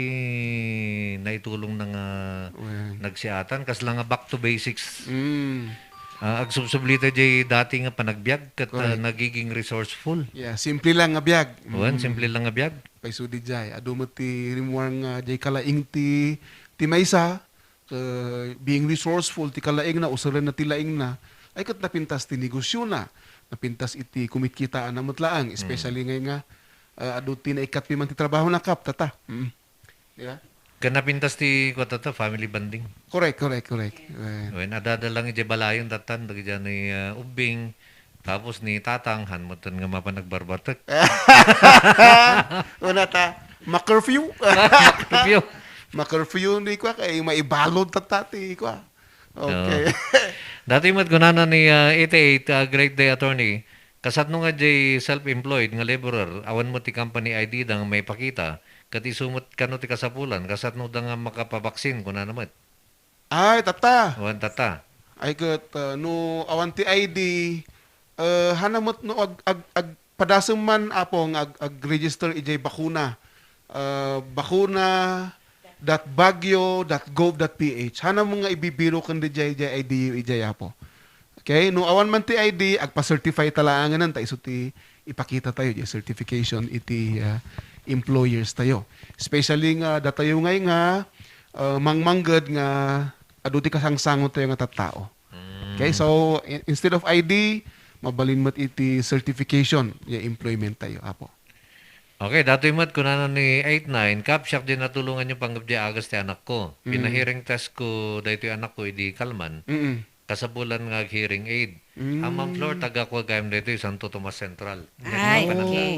naitulong na nga Well. nagsiatan, kasla nga back to basics. Mm. Ah, agsubsubli ta jay dati nga panagbiag ket, ah, Correct. nagiging resourceful. Yeah, simple lang nga biag. Wen, Mm. simple lang nga biag. Paisu di jay. Adu met ti rimmuar nga jay kalaing ti, ti maysa, eh, being resourceful ti kalaingna, usaren na ti laingna, ay ket napintas ti negosyo na, napintas iti kumitkitaanna met laeng, especially Mm. ngay nga, eh, adu ti naikkat piman ti trabaho na kap, tata. Mm. Di ba? Ken napintas ti, kua, tata, family bonding. Correct, correct, correct. Eh. Wen, adada lang iti balayon, tatan, dagiti ni, eh, ubbing, tapos ni tatang, han metten nga mapan agbarbartek. Una ta, ma-curfew. Curfew. Ma-curfew ni kua, kay maibalod tata ti kua. Okay. Oo. Dati met kunana ni, ah, eighty-eight, ah, great day, attorney. Kasatno nga jay self-employed nga laborer, awan met ti company I D da nga maipakita, ket isu met kano ti kasapulan, kasatno da nga makapabaksin, kunana met. Ay, tata. Awan tata. Ay, ket, ah, no awan ti I D, eh, hana met no ag-, ag-, ag-, padasem man, Apo, nga ag-, ag-register ijay bakuna. Ah, bakuna dot baguio dot gov dot P H. Hana met nga ibibiro ken dijay, dijay I D yo ijay, Apo. Okay? No awan man ti I D, agpa-certify ta laengen ta isu ti ipakita tayo, di certification iti, ah, employers tayo. Especially nga datayo ngay nga, ah, mangmangged nga adu ti kasangsango tayo nga tattao. Mm. Okay? So, in-, instead of I D, mabalin met iti certification ya employment tayo, Apo. Okay, datoy met kunana ni eight nine, Kap, siak di natulongan yo panggep di agas ti anakko. Mm. Pinahearing test ko daytoy anakko idi kalman. Mm. Kasapulan nga ag-hearing aid. Mm. Ang Ma'am Flor, taga kuwa gayam daytoy, Santo Tomas Central. Ay, Kanan-, okay.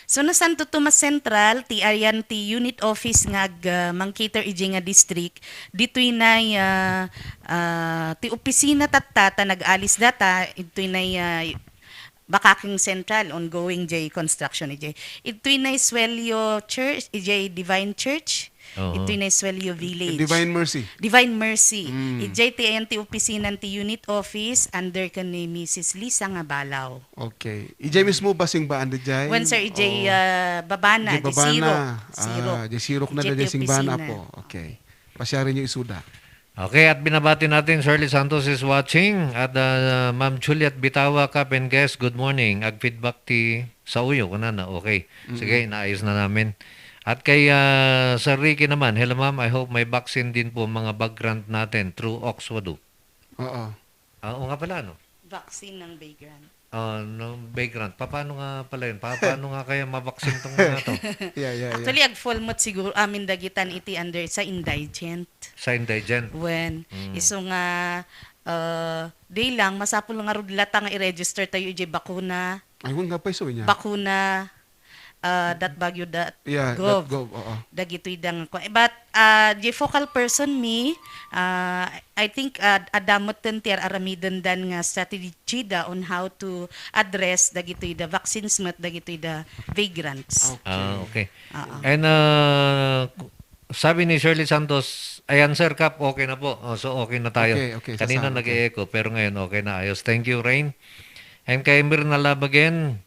So, no Santo Tomas Central, ti ayan ti unit office nga ag, ah, mang-cater idiay nga district, ditoy nay, ah, ah, ti opisina tatta, ta nag-alis data, ditoy nay, ah, Bakakeng Central, ongoing jay construction idiay. Ditoy nay Suelio Church, idiay Divine Church, Oo. ditoy nay Suelio Village. Divine Mercy. Divine Mercy. Mm. Idiay ti ayan ti opisina ti unit office under ken ni Missus Lisa nga Balaw. Okay. Ijay mismo ba singbaan dijay? Wen, sir, ijay, Oo. ah, babana, Ijay ijay babana. sirok. Ah, Sirok. ijay sirok na Ijay dijay ti singbaan opisina. po. Okay. Pasyari niyo isuda. Okay, at binabati natin, Shirley Santos is watching. At ah, Ma'am Juliet Bitawa, Kap and Guest, good morning. Ag-feedback ti sa uyo, kunana. Okay. Sige, naayos na namin. At kay ah, Sir Ricky naman, "Hello ma'am, I hope may vaccine din po mga vagrant natin through Oxwadu." Oo. Ah, oo nga pala, no? Vaccine ng vagrant. Ah, no, vagrant. Pa-, paano nga pala yun? Pa-, paano nga kaya mabaksin tong mga to? Yeah, yeah, yeah. Actually, ag-fall met siguro amin dagitan iti under sa indigent. Sa indigent. Wen, Mm. isu nga, uh, di lang, masapul nga rudlata nga i-register tayo ijay bakuna. Ay, nga pa iso niya. Bakuna, uh, dot baguio dot gov. Yeah, dot gov, oo. Dagitoy dang, but uh, the focal person mi, uh, I think uh, adda metten ti ar-aramiden dan nga strategy da on how to address dagitoy da vaccines met dagitoy da vagrants. Okay. Ah, okay. Oo. And uh, sabi ni Shirley Santos, "Ayan, Sir Kap, okay na po." Oh, so, okay na tayo. Okay, okay, Kanina sasama, okay. nag-e-echo, pero ngayon okay na, ayos. Thank you, Rain. And kay Mirna Labagen,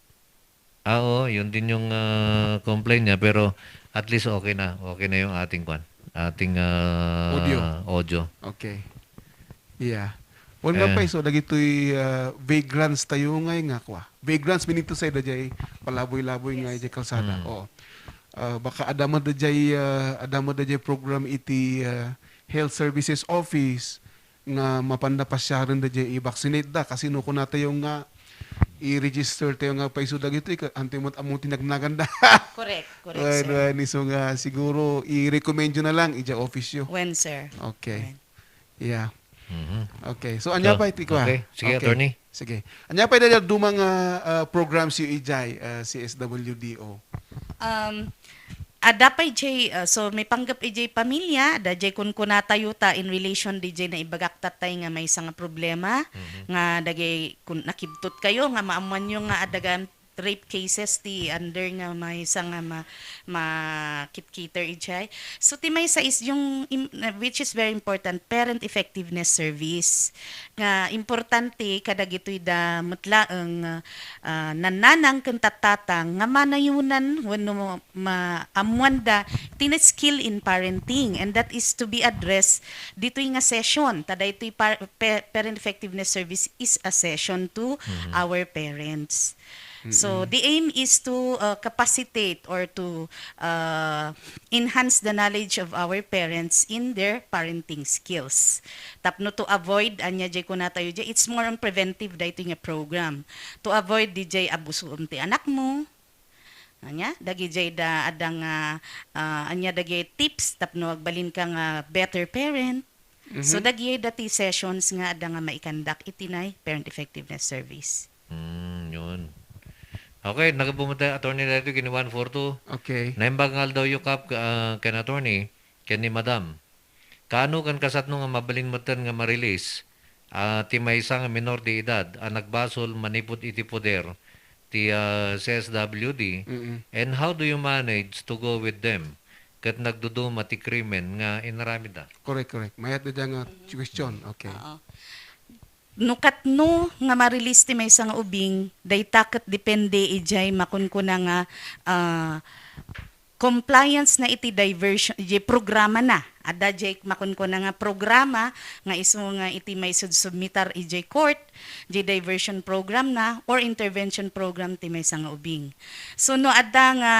ah, oo, yun din yung ah, complaint niya, pero at least okay na. Okay na yung ating kwan, ating ah, Audio. audio. Okay. Yeah. Wen nga Eh. pa iso, dagitoy uh, vagrants tayo ngay nga kwa. Vagrants minito sa ida jay palaboy-laboy nga jay kalsada. Mm. Oo. Ah, baka adda met dayjay ah, adda met dayjay program iti ah, Health Services Office nga mapanda pasyaren dayjay i-vaccinate da kasi no kuna tayo nga i-register tayo nga paiso dagitoy ka anti met ammo ti nagnaganda. Correct, correct, Wen, sir. wen, isu nga siguro i-recommend yo na lang ija office yo. Wen, sir. Okay. Wen. Yeah. Mhm. Okay. So anya So, pa iti kwa? okay. Sige, attorney. Sige. Anya pa ida duma nga ah, programs yo ijay ah, C S W D O? Um, adda pay jay, uh, so may panggep ijay pamilya, adda jay kunkuna tayo ta in relation di jay naibagak tatay nga maysa nga problema, nga dagay kun nakibtot kayo nga maammuan yo nga adda gayam rape cases ti under nga maysa nga ma, makitkiter ijay. So ti maysa is yung im- na- which is very important, parent effectiveness service. Nga importante kadagitoy da met laeng ah, nannanang ken tattatang nga manayunan wenno maammuanda ti na skill in parenting, and that is to be addressed ditoy nga session. Ta daytoy par- pa- parent effectiveness service is a session to our parents. So the aim is to uh, capacitate or to uh, enhance the knowledge of our parents in their parenting skills. Tapno to avoid, anya jay kuna tayo jay, it's more on preventive daytoy nga program. To avoid di jay abusuon ti anak mo. Anya, dagi jay da adda nga ah, anya dagi tips tapno agbalin ka nga better parent. So dagi dati sessions nga adda nga maikandak iti nay parent effectiveness service. Mm, yun. Okay, nagabumata attorney dito kini one four two. Okay. Naimbag nga aldaw yu, Kap, ah, ken attorney, ken ni Madam. Kaano ken kasatno nga mabalin metten nga ma-release ah, ti maysa nga minor de edad a nagbasol manipud iti poder ti ah, C S W D, Mm-mm. and how do you manage to go with them ket nagduduma ti krimen nga inaramidda? Correct, correct. Mayat da nga question. Okay. Oo. No katno nga ma-release ti maysa nga ubing, dayta ket depende ijay makunkuna nga ah, compliance na iti diversion, ijay programa na. Adda jay makunkuna nga programa nga isu nga iti maisudsubmitar ijay court, jay diversion program na or intervention program ti maysa nga ubing. So no adda nga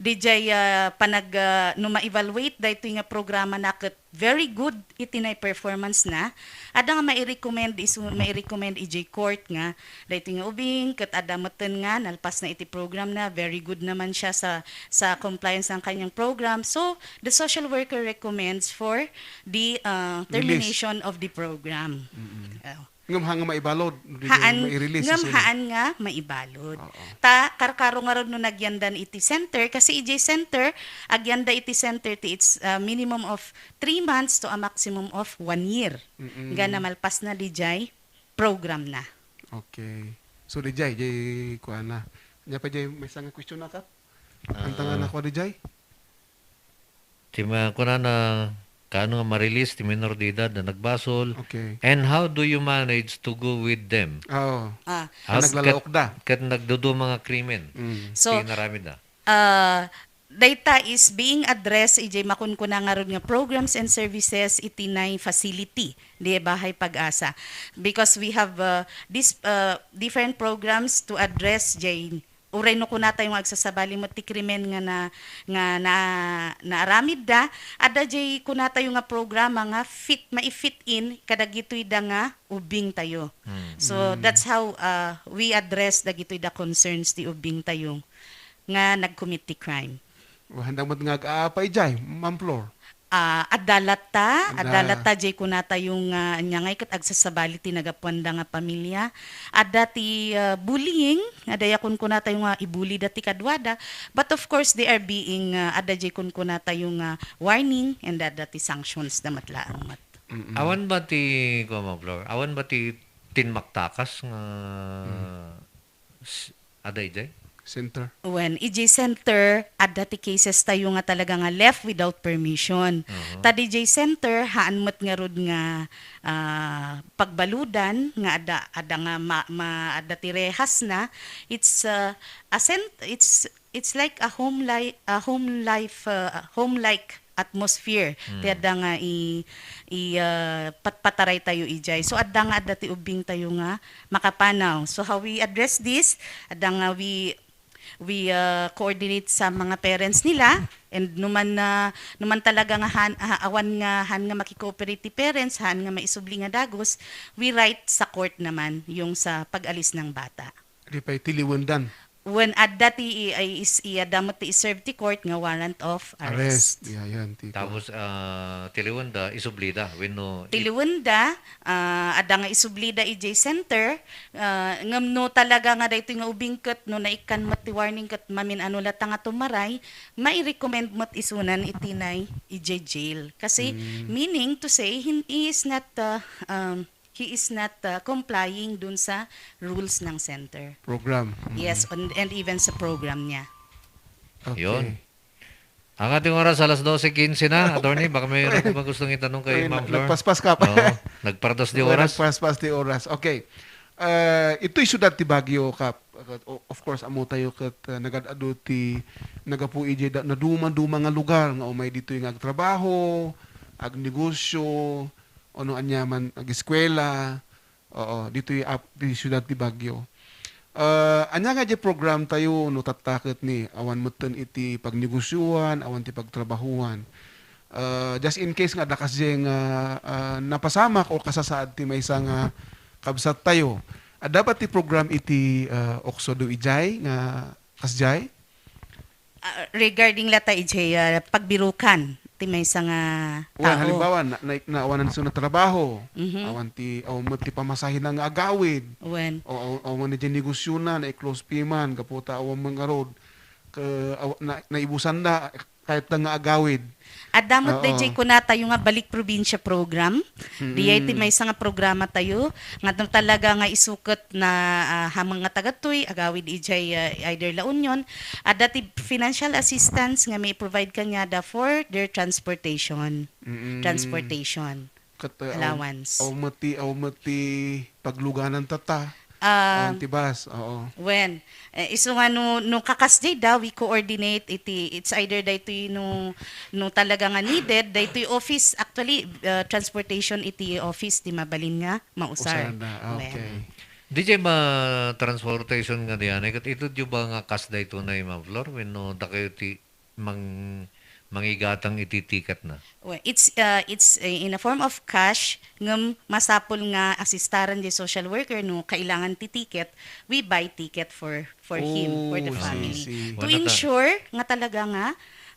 dijay ah, panag ah, no ma-evaluate daytoy nga programa na ket very good iti nay performance na, adda nga mai-recommend isu mai-recommend ijay court nga daytoy nga ubing ket adda metten nga nalpas na iti program na, very good naman siya sa sa compliance ng kanyang program. So the social worker recommends for the uh, Release. Termination of the program. Oh. Ngem haan nga maibalud, no di Haan, mairelease ngem isu na. Haan nga maibalud. Oo. Ta, karkaro ngarud no nagyandan iti center, kasi ijay center, agyanda iti center ti it's, ah, minimum of three months to a maximum of one year. Mm-mm. Nga namalpas na dijay program na. Okay. So, dijay, jay kuana. Nya pa jay, maysa nga question na, Kap? Anta nga Ah. nakua dijay? Ti ma-, kunana, kaano nga ma-release ti minor de edad a nagbasol? Okay. And how do you manage to go with them? Oo. Ah. As Naglalaok ket, da. Ket nagduduma nga krimen. Mm. So, ti inaramid da. Ah, dayta is being addressed, ijay makunkuna ngarud nga programs and services iti nay facility, di Bahay Pag-asa. Because we have, uh, this, uh, different programs to address jay uray no kunatayo nga agsasabali met ti krimen nga na, nga na, naaramidda, adda jay kunatayo nga programa nga fit, mai-fit in kadagitoy da nga ubing tayo. Hmm. So, Mm. that's how, uh, we address dagitoy da concerns ti ubing tayo nga nag-commit ti crime. Haan da met nga ag-aapa ijay, Ma'am Flor? Ah, adda latta, adda Adda. latta jay kunatayo nga ania ngay ket agsasabali ti nagapuanda nga pamilya. Adda ti, ah, bullying, adda ya kunkunatayo nga i-bully da ti kaduada. But of course, they are being, ah, adda jay kunkunatayo nga warning and adda ti sanctions da met laeng met. Mm-mm. Awan ba ti, kuan, Ma'am Flor? Awan ba ti tinmaktakas nga Mm. s-, adda ijay? Center. Wen, ijay center, adda ti cases tayo nga talaga nga left without permission. Aha. Ta dijay center, haan met ngarud nga, ah, pagbaludan nga adda, adda nga ma-, ma-, adda ti rehas na. It's, ah, a cent-, it's, it's like a home li-, a home life, ah, home-like atmosphere. Hmm. Ti adda nga i-, i-, ah, patpataray tayo ijay. So, adda nga adda ti ubing tayo nga makapanaw. So, how we address this? Adda nga we, we, ah, coordinate sa mga parents nila. And numan na, numan talaga nga han-, ah, awan nga han nga maki-cooperate ti parents, han nga maisubli nga dagus, we write sa court naman yung sa pag-alis ng bata. Di pay tiliwendan. Wen, adda ti i-, ay is-, i-, adda met ti i-serve ti court nga warrant of arrest. Arrest. Yeah, yan, ti Tapos, ah, tiliwenda, isublida. Wenno i- Tiliwenda, ah, adda nga isublida ijay center, ah, ngem no talaga nga daytoy nga ubing ket no naikkan met ti warning ket mamin-ano latta nga tumaray, mai-recommend met isunan iti nay ijay jail. Kasi, Mm. meaning to say, hin-, he is not, ah, um, he is not, uh, complying dun sa rules ng center. Program. Mm. Yes, and, and even sa program niya. Okay. Yun. Ang ating oras, alas dose quince na, attorney. Baka mayroon ka ba gustong itanong kay Ay, Ma'am na-, Flor? nagpaspas ka pa. Oo, nagpardos di Ay, oras. nagpaspas di oras. Okay. Uh, ito'y siyudad ti Baguio, Kap. O-, of course, ammo tayo ket, uh, nagad-adu ti nagapu ijay da-, naduma-duma nga lugar nga umay ditoy nga agtrabaho, agnegosyo, o no aniaman, ageskuela, oo, ditoy ap-, di siudad ti Baguio. Ah, ania nga di program tayo no tatta ket ni, awan metten iti pagnegosioan, awan ti pagtrabahoan. Ah, just in case nga adda kasdiay nga, ah, napasamak o kasasaad ti maysa nga kabsat tayo. Adda ba ti program iti, ah, Okso do ijay nga kasdiay? Ah, regarding latta ijay, ah, pagbirukan ti maysa nga Wen, tao. Halimbawa, na, na, naawanan isu na trabaho, Mhm. awan ti, awan met ti pamasahina nga agawid, Wen. o, o, awan ijay negosiona, na-close pay man, gapu ta awan man ngarud, ke, aw-, na, naibusan na, kahit na nga agawid. Adda met Oo. dayjay kunatayo nga Balik Probinsya Program. Mm. Dijay ti maysa nga programa tayo, nga no talaga nga isu ket na, ah, hamang nga taga ditoy, agawid ijay, ah, either La Union, adda ti financial assistance nga mai-provide kaniada for their transportation. Mm. Transportation. Ket, uh, aw-, Allowance. Aw met ti, aw met ti pagluganan tatta. Ah, Awan ti bus, oo. Wen, eh, isu nga no, no kakasdiay da, we coordinate iti, it's either daytoy no, no talaga nga needed, daytoy office, actually, uh, transportation iti office ti mabalin nga mausar. Usar na, okay. Wen. Dijay ba transportation nga dianay, ket itedyo ba nga kas daytoy na, Ma'am Flor, wenno dakayo ti mang-, mangigatang iti ticket na? Well, it's, uh, it's, uh, in a form of cash, ngem masapul nga asistaran di social worker no kailangan ti ticket, we buy ticket for, for him, for the Oh, I family. see. To Wala ta- ensure nga talaga nga,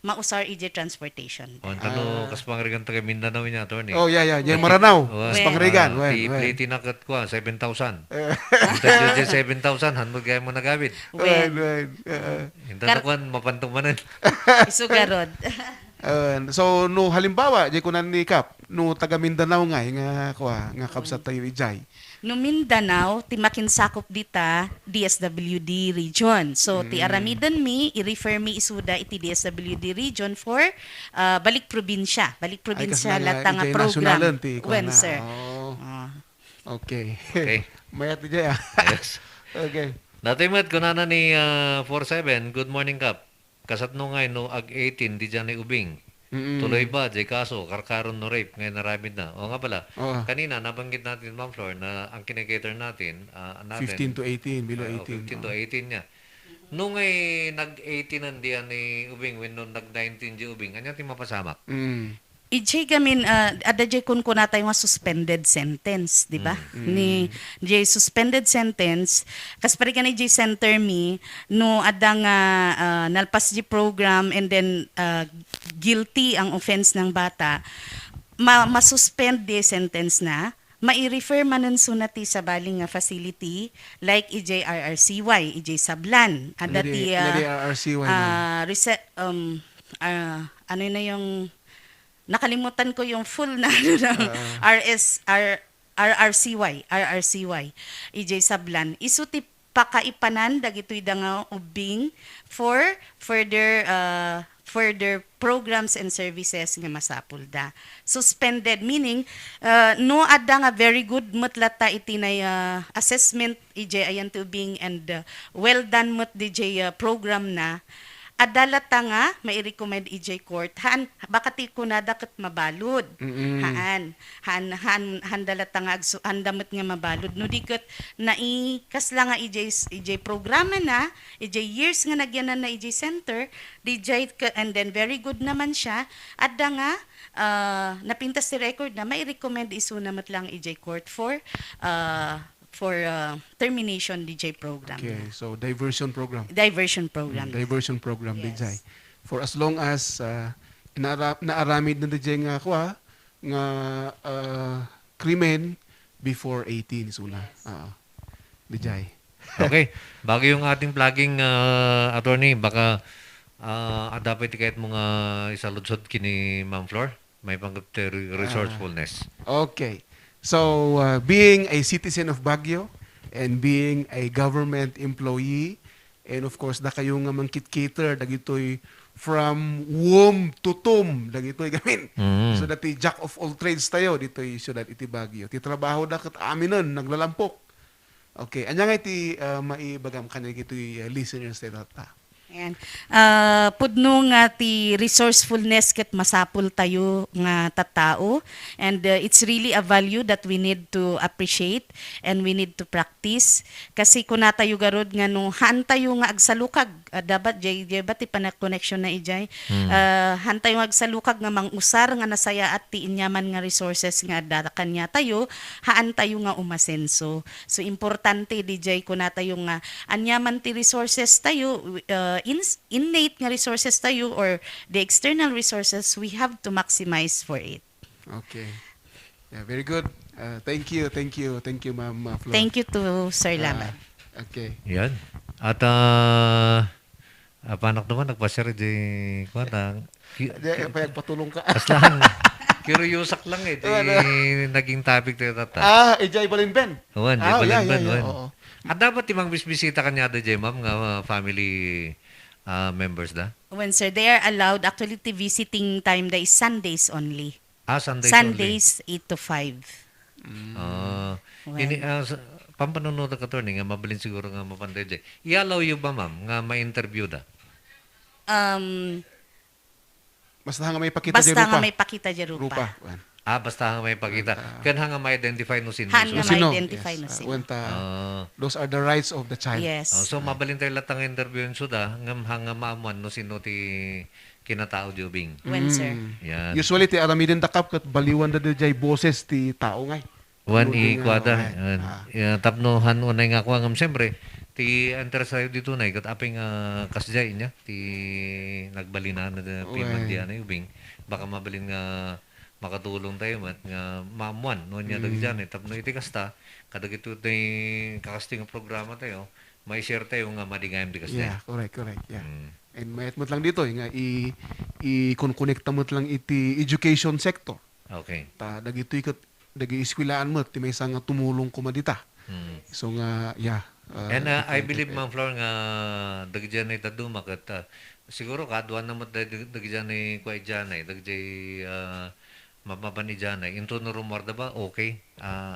mausar iti transportation. O, anta no, Ah. kas pangarigan taga Mindanao niya, attorney. Oh, yeah, yeah. Diay Maranao. Wen. Kas pangarigan. Ah, wen, ti wen. Pliti na ket kua, seven thousand. Eh. Anta diay seven thousand, han met gayam nga nagawid. Wen, Wen. wen. Eh, Inta Kar- na kuan, mapantong manen. Isu garud. eh, so, no, halimbawa, diay kunan ni Kap, no, taga Mindanao nga, nga, kua, nga kabsat tayo, ijay. No Mindanao, ti makinsakop dita, D S W D region. So, ti Mm. aramiden mi, i-refer mi isuda iti D S W D region for, ah, balik probinsya. Balik Ay, probinsya kasla nga, latta nga ijay program. nasyonalen ti Wen, kuana. sir. Oh. Ah. Okay. Okay. Mayat ijay, ah. Yes. Okay. Dati met, kunana ni, ah, four seven, "Good morning, Kap." Kasatno ngay no ag eighteen, diay ni ubing? Mm-mm. Tuloy ba, diay kaso, karkaron no rape, ngay naramid na? O nga pala, Oo. kanina, nabanggit natin, Ma'am Flor, na ang kinikater natin, ah, natin, fifteen to eighteen, below ah, eighteen, fifteen to oo. eighteen niya. No ngay nag eighteen an diay ni ubing, wenno nag nineteen diay ubing, anya ti mapasamak? Mm. Ijay gamin, ah, adda jay kunkunatayo nga suspended sentence, di ba? Mm. Ni jay suspended sentence, kas parigan ijay center mi, no adda nga, ah, nalpas jay program and then, ah, guilty ang offense ng bata, ma-, masuspend di sentence na, mai-refer manen suna ti sabali nga facility, like ijay R R C Y, ijay sablan. Adda Ano di, ti, ano di ah, R R C Y na? ah, rese-, um, ah, ano na yung Nakalimutan ko yung full na ano na, Ah. R S, R, R R C Y, R R C Y, ijay sablan. Isu ti pakaipanan dagitoy da nga ubbing for further, ah, further programs and services nga masapul da. Suspended, meaning, ah, no adda nga very good met latta iti nay, ah, assessment ijay ayan ti ubbing and, ah, well done met dijay, ah, program na, adda latta nga mairecommend ijay court. Haan, baka ti kunada ket mabalud. Mm-mm. Haan, haan, haan, handa latta nga agsu-, handa met nga mabalud. No di ket nai-, kasla nga ijay, ijay programa na, ijay years nga nagyanan na ijay center, dijay ke-, and then very good naman siya, adda nga, ah, napintas ti record na, mairecommend isuna met lang ijay court for, ah, for, uh, termination dijay program Okay, na. so diversion program. Diversion Mm, program na. diversion program Yes. dijay. For as long as uh, naara- naaramid na dijay nga kua nga uh, krimen before eighteen isuna. Yes. Ah, dijay. Okay. Bago yung ating vlogging, uh, attorney, baka uh, adda pay ti kayat mo nga isaludsod kini Ma'am Flor? May panggap ti re- resourcefulness. Ah, okay. So, uh, being a citizen of Baguio and being a government employee, and of course, dakayo nga mangkit-cater dagitoy from womb to tomb, dagitoy gamin. Mm. So, dati jack of all trades tayo ditoy siyudad iti Baguio. Ti trabaho da ket aminen naglalampok. Okay, anya nga iti uh, maibagam kanya dagitoy uh, listeners tayo tatta? Ayan. Ah, pudno nga ti resourcefulness ket masapul tayo nga tattao, and, ah, it's really a value that we need to appreciate and we need to practice. Kasi kuna tayo garud nga no haan tayo nga agsalukag, ah, dapat jay, jay ba ti panagkoneksyon na ijay? Hmm. Ah, haan tayo nga agsalukag nga mangusar nga nasayaat ti inyaman nga resources nga adda kanya tayo, haan tayo nga umasenso. So importante dijay kuna tayo nga Ania man ti resources tayo, uh, ins- innate nga resources tayo or the external resources, we have to maximize for it. Okay. Yeah, very good. Uh, thank you, thank you, thank you, Ma'am uh, Flo. Thank you to Sir Laman. Uh, okay. Yan. At uh, apanak naman nagpasir di kuan. Di, eh, payagpatulong ka. Basta lang, curiousak lang eh. Di Ano? naging topic tayo tata. Ah, ijay Balinben. Wan, di Ah, yeah, Balinben, yeah, yeah, wan. oo. At dapat ti mangbisbisita kanya da jay, ma'am, nga ah, family ah, members da? When, sir, they are allowed. Actually, the visiting time da is Sundays only. Ah, Sundays only. Sundays, eight to five. Ah, Well. ini ah, sa, pampanunutan ka, attorney, nga mabalin siguro nga mapantay jay. Ialaw yu ba, ma'am, nga ma-interview da? Um, Basta nga may pakita Basta nga may pakita di rupa. Rupa. Wan. Ah, basta nga may pakita. Wan, ah. Ken nga ma-identify no sino. Han nga Sino? ma-identify Yes, no ah, sino. Wan ta, Ah. those are the rights of the child. Yes. Oh, so, mabalin tayo latta nga interview yung suda, ngem han nga maamuan no sino ti kinatao di ubing. Wen, sir. Mm. Yan. Usually, ti aramiden da kap ket baliwan da jay boses ti tao ngay. Wan Including, i ah, kuada. okay. Yan. Ah. Ya, tapno han unay nga kua ngem siyempre, Ti interest tayo dito na, ikat aping, ah, kasjay niya, ti nagbalin na, na payment di anay ubing. Baka mabalin nga makatulong tayo, mat nga maamuan, no, niya dagiti anay. Tapno iti kasta, kadagito ti kakasti nga programa tayo, may share tayo nga madingayam di kasta. Yeah, correct, correct, yeah. Mm. And mayat met lang dito, nga i-, i-connecta met lang iti education sector. Okay. Ta, dagitoy ket, dagiti eskuelaan met, ti maysa nga tumulong koma dita. Mm. So nga, yeah. Uh, And, uh, I believe, Ma'am Flor, nga dagiti anay dadduma ket, uh, siguro kaaduan na met dag-, dagiti anay kua idianay, dagiti, uh, mapmapan idianay. Into no rummuarda ba? Okay. Uh,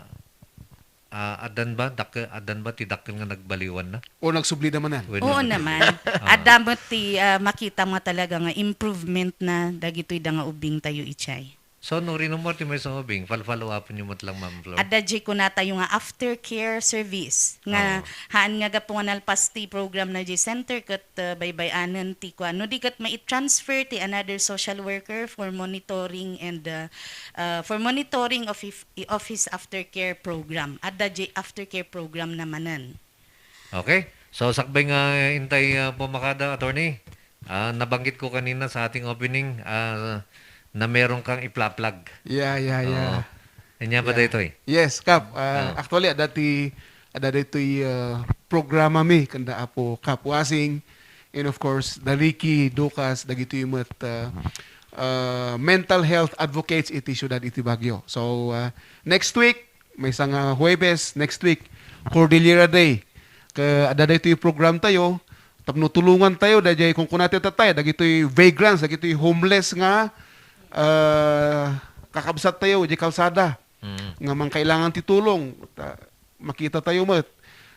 uh, addan ba? Dak-, addan ba ti dakkel nga nagbaliwan na? O nagsubli da manen? Well, Oo naman. Naman. Ah. Adda met ti, uh, makita mo talaga nga improvement na dagitoy da nga ubing tayo, Ichay. So, no, rinumor ti maysa nga ubing, fal-, follow-up nyo met lang, Ma'am Flor. Adda jay kunatayo nga aftercare service. Nga Oo. haan nga gapu nga nalpas ti program na jay center ket, uh, baybay-anen ti kuan. No di ket mai-transfer ti another social worker for monitoring and, uh, uh, for monitoring of if-, of his aftercare program. Adda jay aftercare program na manen. Okay. So, sakbay nga intay, ah, pumakada, attorney, ah, nabanggit ko kanina sa ating opening, ah, na meron kang iplaplag. Yeah, yeah, yeah. Oo. Anya ba Yeah. daytoy? Yes, Kap. Ah, Oo. actually, adda ti, adda daytoy, ah, programa mi, kanda Apo Kap Wasing, and of course, da Ricky Ducas, dagitoy met, ah, ah, mental health advocates iti siudad iti Baguio. So, ah, next week, maysa nga Huwebes next week, Cordillera Day. Ket adda daytoy program tayo, tapno tulongan tayo, dayjay kunkunatayo tatay, dagitoy vagrants, dagitoy homeless nga, ah, kakabsat tayo, di kalsada, Mm. nga mangkailangan ti tulong. Ta-, makita tayo met.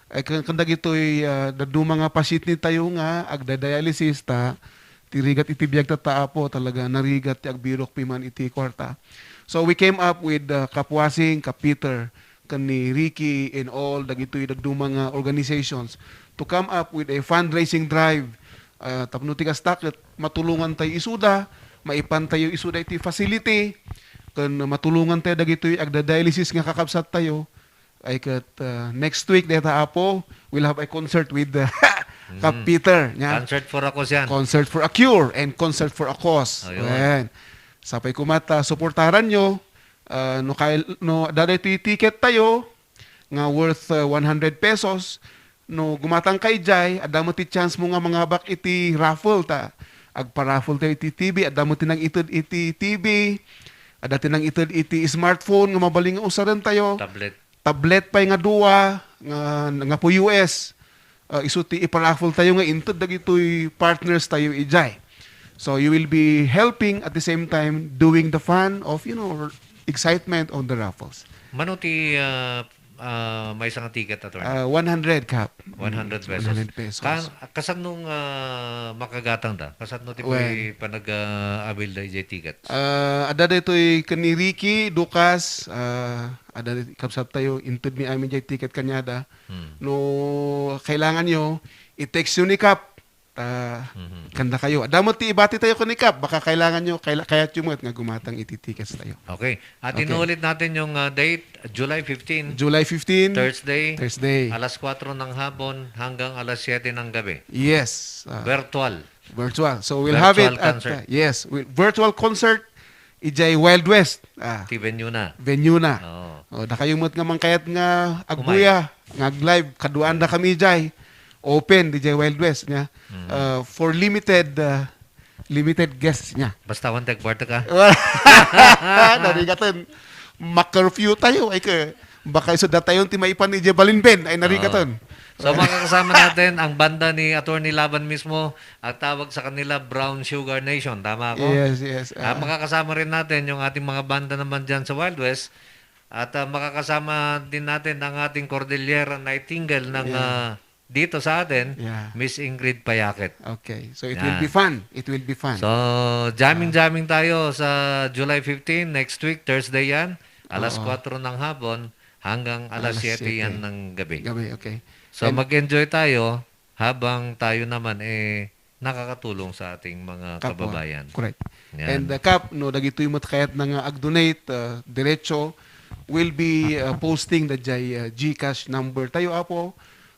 Ay, ken, ken dagitoy, ah, dadduma nga pasyente tayo nga agda-dialysis ta, ti rigat iti biag ta, Apo, talaga narigat ti agbirok piman iti kuarta. So we came up with, uh, Kap Wasing, Kap Peter, ken ni Ricky and all dagitoy dadduma nga organizations to come up with a fundraising drive, uh, tapno ti kasta ket matulongan tayo isuda, maipan tayo isuda iti facility, ken matulongan tayo dagitoy agda-dialysis nga kakabsat tayo. Ay ket, uh, next week dayta, Apo, we'll have a concert with, uh, Kap Mm. Peter, nya? Concert for a cause yan. Concert for a cure and concert for a cause. Ayun. Ayan. Sapay koma ta suportaran nyo, uh, no kay-, no adda daytoy ticket tayo nga worth, uh, one hundred pesos, no gumatang ka idiay, adda met ti chance mo nga mangabak iti raffle ta agpa-raffle tayo iti T V, adda met ti nangited iti T V, adda ti nangited iti smartphone nga mabalin nga usaren tayo. Tablet. Tablet pay nga dua nga, nga pu U S. Ah, isu ti iparaffle tayo nga inted dagitoy partners tayo idiay. So you will be helping at the same time doing the fun of, you know, excitement on the raffles. Mano ti, ah, ah, maysa nga ticket, attorney? Ah, one hundred, Kap. One hundred Mm, pesos. One hundred pesos. Ka-, kasano nga makagatang da? Kasano ti Well, pay panag-, ah, avail da idiay tickets? Ah, adda daytoy ken ni Ricky Ducas, ah, adda kabsat tayo, inted mi amin jay ticket kaniada. Hmm. No kailangan nyo, i-text nyo ni Kap. Ta, Mhm. kanda kayo. Adda met ti ibati tayo ken ni Kap. Baka kailangan nyo, kaila-, kayat nyo met nga gumatang iti tickets tayo. Okay. At Okay. inulit natin yung, ah, date, July fifteen, July fifteen, Thursday, Thursday. alas kuwatro ng hapon hanggang alas siyete ng gabi. Yes. Ah, Virtual. virtual. So we'll have it Virtual at, concert. uh, yes, wi-, virtual concert idiay Wild West. Ah, Ti venue na. venue na. Oo. Oh, da kayo met nga mangkayat nga agbuya, nga ag-live, kaduaan da kami idiay. Open idiay Wild West nya. Mm. Uh, for limited, uh, limited guests nya. Basta awan ti agbartek, ah. Narigaten. Ma-curfew tayo, ay ke. Baka isu datayon ti maipan idiay Balinben, ay narigaten. Oo. So, makakasama natin ang banda ni Attorney Laban mismo, at tawag sa kanila Brown Sugar Nation. Tama ako? Yes, yes, Ah, ah. makakasama rin natin yung ating mga banda naman dyan sa Wild West. At, ah, makakasama din natin ang ating Cordillera Nightingale ng, Yeah. ah, dito sa atin, Yeah. Miss Ingrid Payaket. Okay. So, it will Yan. be fun. It will be fun. So, jamming-jamming Ah. tayo sa July fifteen, next week, Thursday yan. Alas Oo. kuwatro ng hapon hanggang alas Alas siyete yan siyete. ng gabi. Gabi, okay. So, And mag-enjoy tayo habang tayo naman, eh, nakakatulong sa ating mga Kapwa. kababayan. Correct. Yan. And, uh, Kap, no, dagitoy met kayat na nga ag-donate, uh, diretso, will be, uh, posting da jay, uh, GCash number tayo, Apo.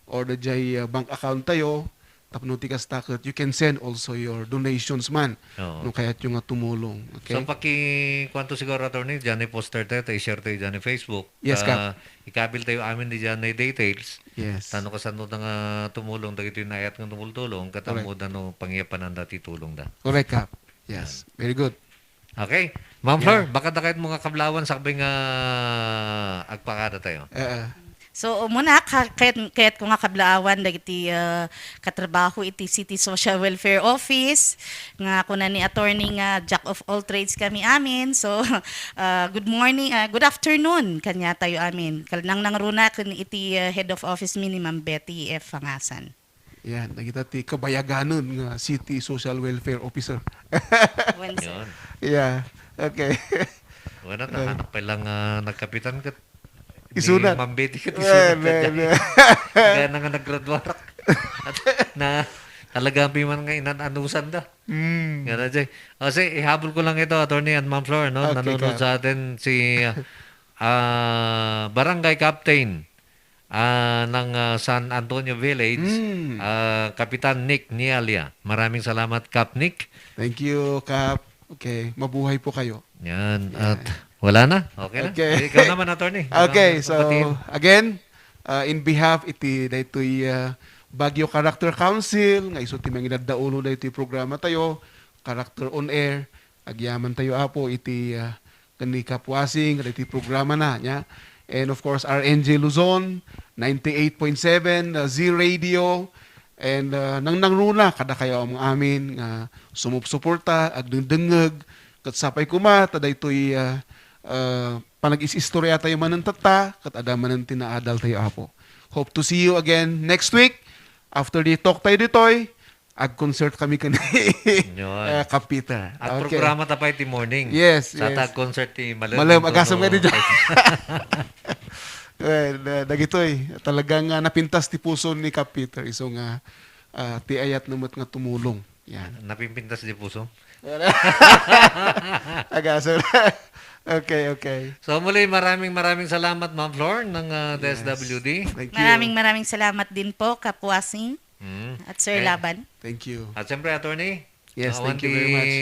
or daydiay, uh, bank account tayo, tapno ti kasta ket you can send also your donations man, Oo. no kayatyo nga tumulong. Okay? So, paki-, kuwanto siguro, attorney, diyan ay poster tayo, tayo i-share tayo diyan ay Facebook. Yes, Kap. Ah, ikabil tayo amin di diyan ay details. Yes. Tano kasano da nga tumulong, dagito yung naayat nga tumultulong, Correct. katamudan no, pangiyapanan da ti tulong da. Correct, Kap. Yes. Very good. Okay. Ma'am Flor, Yeah. baka dakayat mo nga kablawan sakbay nga agpakada tayo. Oo. So, muna, ka-, kayat, kayat ko nga kablaawan dagiti, ah, katrabaho iti City Social Welfare Office, nga kuna ni attorney nga jack of all trades kami amin. So, ah, good morning, ah, good afternoon kanya tayo amin. Kal-, nang nangruna kun iti, ah, head of office mi ni Ma'am Betty F. Fangasan. Yan, dagita ti kabayaganon nga City Social Welfare Officer. Wen, sir. Yun. Yeah, okay. Wala, Eh. nahanap pa lang, ah, nagkapitan ket Isunan. ni Ma'am Betty ket Eh, isunan ne, ka dyan. ne. Kaya na nga naggraduarak. At na, talaga pi man nga inan-anusan da. Mm. Nga na, Jay. O, si, ihabol ko lang ito, attorney and Ma'am Flor, no? Okay, Nanonood ka. sa atin si, ah, ah, Barangay Captain, ah, ng, ah, San Antonio Village, Mm. ah, Kapitan Nick Nialia. Maraming salamat, Cap Nick. Thank you, Cap. Okay, mabuhay po kayo. Yan. Yeah. At wala na. Okay na. Okay. Eh, ikaw naman, attorney. Ano Okay, ang so, papatiin? again, uh, in behalf iti daytoy, uh, Baguio Character Council, nga isu ti mangidaddaulo daytoy programa tayo, Character on Air, agyaman tayo, Apo, iti, uh, ken ni Cap Wasing, daytoy programa na, nya. And of course, R N G Luzon, ninety-eight point seven, uh, Z Radio, and, uh, nang nangruna, kadakayo nga amin nga sumupsuporta, agdengdengngeg, ket sapay koma, ta daytoy, uh, uh, panag-is-istorya tayo manen tatta, ket adda manen ti naadal tayo, Apo. Hope to see you again next week. After di talk tayo ditoy, ag-concert kami ken Yun. eh, Kap Peter. At Okay. programa ta pay ti morning. Yes, Sa yes. ta ag-concert ti Malem. Malem, agasem nga di dyan. Well, na-, dagitoy, talagang, ah, napintas ti puso ni Kap Peter. Isu nga, ah, ti ayat na met nga tumulong. Yan. Napimpintas di puso? Agasem. Okay, okay. So muli, maraming, maraming salamat, Ma'am Flor, ng, ah, Yes. D S W D. Thank you. Maraming, maraming salamat din po, Kap Wasing Mm. at Sir Eh, Laban. Thank you. At siyempre, attorney, Yes, awan thank you ti very much.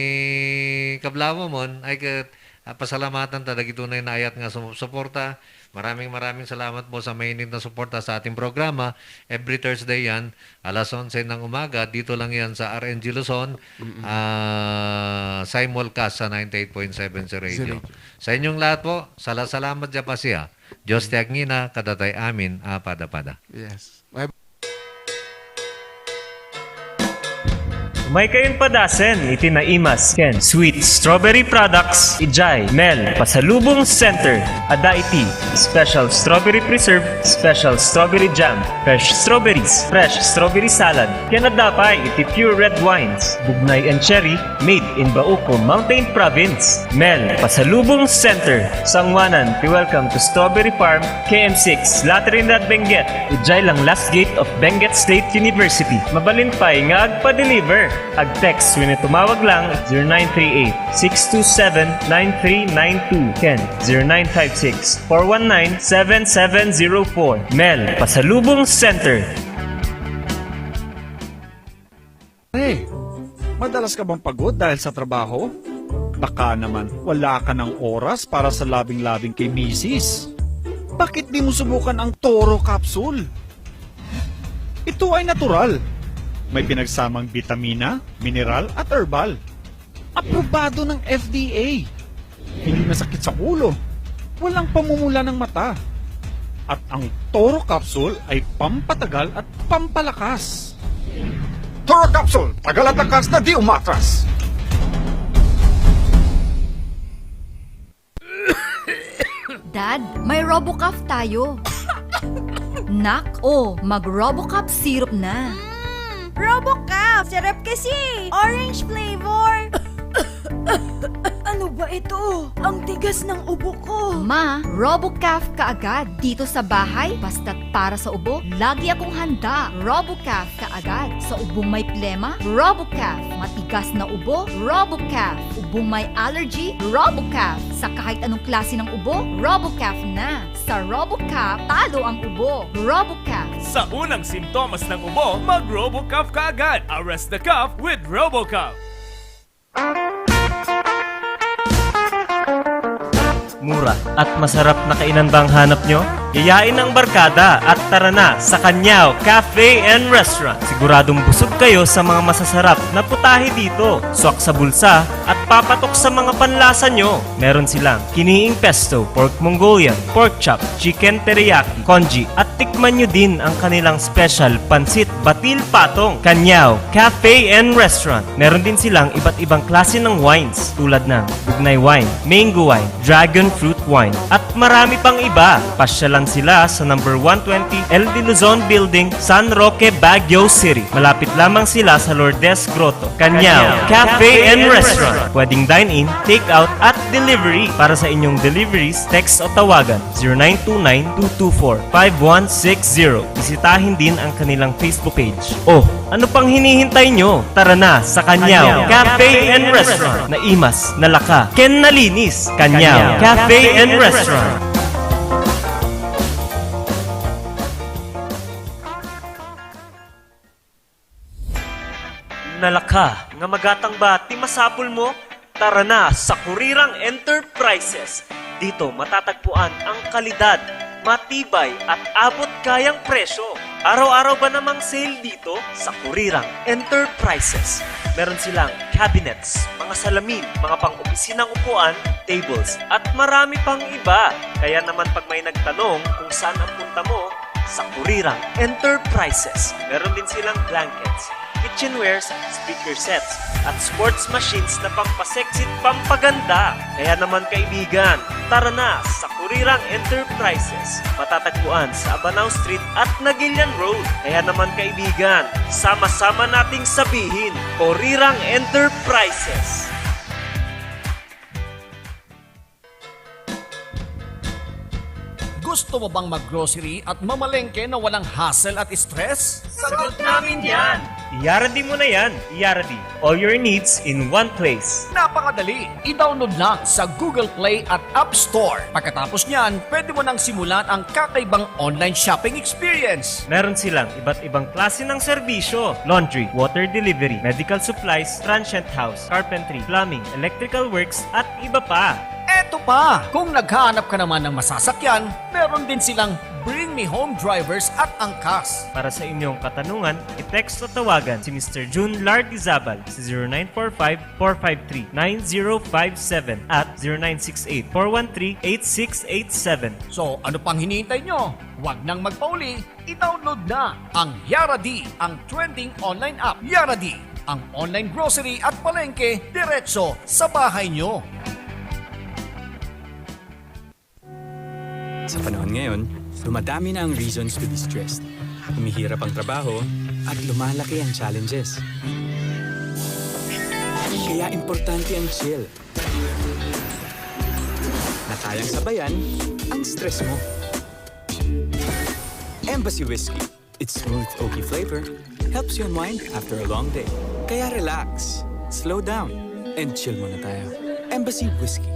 kablawa mon, ay ket, ah, pasalamatan ta dagito na inayat nga sumusuporta. Maraming, maraming salamat po sa mainit na suporta sa ating programa. Every Thursday yan, alas onse ng umaga. Dito lang yan sa R N G Luzon, Mm-mm. ah, simulcast sa ninety-eight point seven sa radio. Sa radio. Sa inyong lahat po, sala-salamat ya pa siya. Diyos ti agngina, kadatay amin, a pada-pada. Yes. Bye. Umay kayon padasen iti naimas ken sweet strawberry products idiay Mel Pasalubong Center. Adda iti special strawberry preserve, special strawberry jam, fresh strawberries, fresh strawberry salad, ken adda pay iti pure red wines, bugnay and cherry, made in Bauco, Mountain Province. Mel Pasalubong Center, sanguanan ti Welcome to Strawberry Farm, K M six, La Trinidad, Benguet, idiay lang last gate of Benguet State University. Mabalin pay nga agpa-deliver. Ag-text wenno tumawag lang zero nine three eight, six two seven, nine three nine two ken zero nine five six, four one nine, seven seven zero four. Mel Pasalubong Center. Hey, madalas ka bang pagod dahil sa trabaho? Baka naman wala ka ng oras para sa labing-labing kay misis. Bakit di mo subukan ang Toro Capsule? Ito ay natural. May pinagsamang bitamina, mineral at herbal. Aprobado ng F D A. Hindi masakit sa ulo. Walang pamumula ng mata. At ang Toro Capsule ay pampatagal at pampalakas. Toro Capsule, tagal at lakas na di umatras. Dad, may Robocough tayo. Nak, oh, mag-Robocough syrup na. Mm, Robocough! Sarap kasi! Orange flavor! Ano ba ito? Ang tigas ng ubo ko. Ma, Robocough ka agad. Dito sa bahay, basta't para sa ubo, lagi akong handa. Robocough ka agad. Sa ubong may plema, Robocough. Mati- Gas na ubo, Robocaf. Ubo may allergy, Robocaf. Sa kahit anong klase ng ubo, Robocaf na. Sa Robocaf, talo ang ubo. Robocaf. Sa unang simptomas ng ubo, mag-Robocaf ka agad. Arrest the cough with Robocaf. Mura at masarap na kainan ba ang hanap nyo? Yayain ang barkada at tara na sa Kanyao Cafe and Restaurant. Siguradong busog kayo sa mga masasarap na putahe dito. Swak sa bulsa at papatok sa mga panlasa nyo. Meron silang kiniing pesto, pork Mongolian, pork chop, chicken teriyaki, congee, at tikman nyo din ang kanilang special pansit batil patong. Kanyao Cafe and Restaurant. Meron din silang iba't ibang klase ng wines tulad ng bugnay wine, mango wine, dragon fruit wine, at marami pang iba. Pasyalan sila sa number one twenty L de Luzon Building, San Roque, Baguio City. Malapit lamang sila sa Lourdes Grotto. Kanyao Cafe and Restaurant. Pwedeng dine-in, take-out, at delivery. Para sa inyong deliveries, text o tawagan zero nine two nine two two four five one six zero. Bisitahin din ang kanilang Facebook page. Oh, ano pang hinihintay nyo? Tara na sa Kanyao Cafe and Restaurant. Naimas, nalaka, ken nalinis. Kanyao Cafe and Restaurant. Nalaka nga magatang ba ti masapul mo? Tara na sa Kurirang Enterprises. Dito matatagpuan ang kalidad, matibay at abot kayang presyo. Araw-araw ba namang sale dito sa Kurirang Enterprises? Meron silang cabinets, mga salamin, mga pang-opisinang upuan, tables, at marami pang iba. Kaya naman pag may nagtanong kung saan ang punta mo, sa Kurirang Enterprises. Meron din silang blankets, kitchenwares, speaker sets, at sports machines na pampasexy at pampaganda. Kaya naman kaibigan, tara na sa Kurirang Enterprises. Matatagpuan sa Abanao Street at Nagilian Road. Kaya naman kaibigan, sama-sama nating sabihin, Kurirang Enterprises. Gusto mo bang mag-grocery at mamalengke na walang hassle at stress? Sagot namin yan! Iyaradi mo na yan! Iyaradi. All your needs in one place. Napakadali! I-download lang sa Google Play at App Store. Pagkatapos niyan, pwede mo nang simulan ang kakaibang online shopping experience. Meron silang iba't ibang klase ng serbisyo, laundry, water delivery, medical supplies, transient house, carpentry, plumbing, electrical works, at iba pa. Eto pa, kung naghahanap ka naman ng masasakyan, meron din silang Bring Me Home drivers at angkas. Para sa inyong katanungan, i-text o tawagan si Mister June Lardizabal sa zero nine four five, four five three, nine zero five seven at zero nine six eight, four one three, eight six eight seven. So, ano pang hinihintay nyo? Huwag nang magpauli, i-download na ang Yaradi, ang trending online app. Yaradi, ang online grocery at palengke diretso sa bahay nyo. Sa panahon ngayon, dumadami na ang reasons to be stressed. Humihirap ang trabaho at lumalaki ang challenges. Kaya importante ang chill. Na kayang sabayan ang stress mo. Embassy Whiskey. Its smooth oaky flavor helps you unwind after a long day. Kaya relax, slow down, and chill muna tayo. Embassy Whiskey.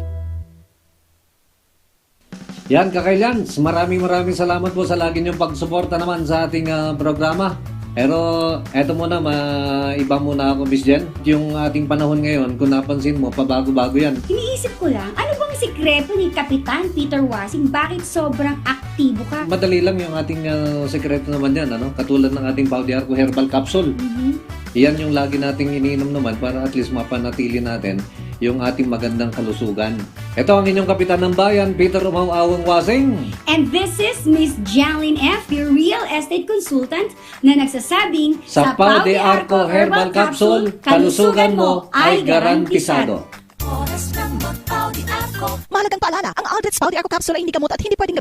Yan, Kakailians, maraming maraming salamat po sa lagi niyong pagsuporta naman sa ating, ah, programa. Pero eto muna, ma-, iba muna ako, Miss Jen. Yung ating panahon ngayon, kung napansin mo, pabago-bago yan. Iniisip ko lang, ano bang sikreto ni Kapitan Peter Wasing? Bakit sobrang aktibo ka? Madali lang yung ating, ah, sikreto naman yan, ano? Katulad ng ating Pau de Arco Herbal Capsule. Mhm. Yan yung lagi nating iniinom naman para at least mapanatili natin yung ating magandang kalusugan. Ito ang inyong kapitan ng bayan, Peter Umaw Awang Wasing. And this is Miss Janlyn F., your real estate consultant na nagsasabing, sa Pau de Arco Herbal Capsule, kalusugan mo ay garantisado. Oras ng mag-Pau de Arco. Mahalagang paalala, ang Aldrich Pau de Arco Capsule ay hindi gamot at hindi pwedeng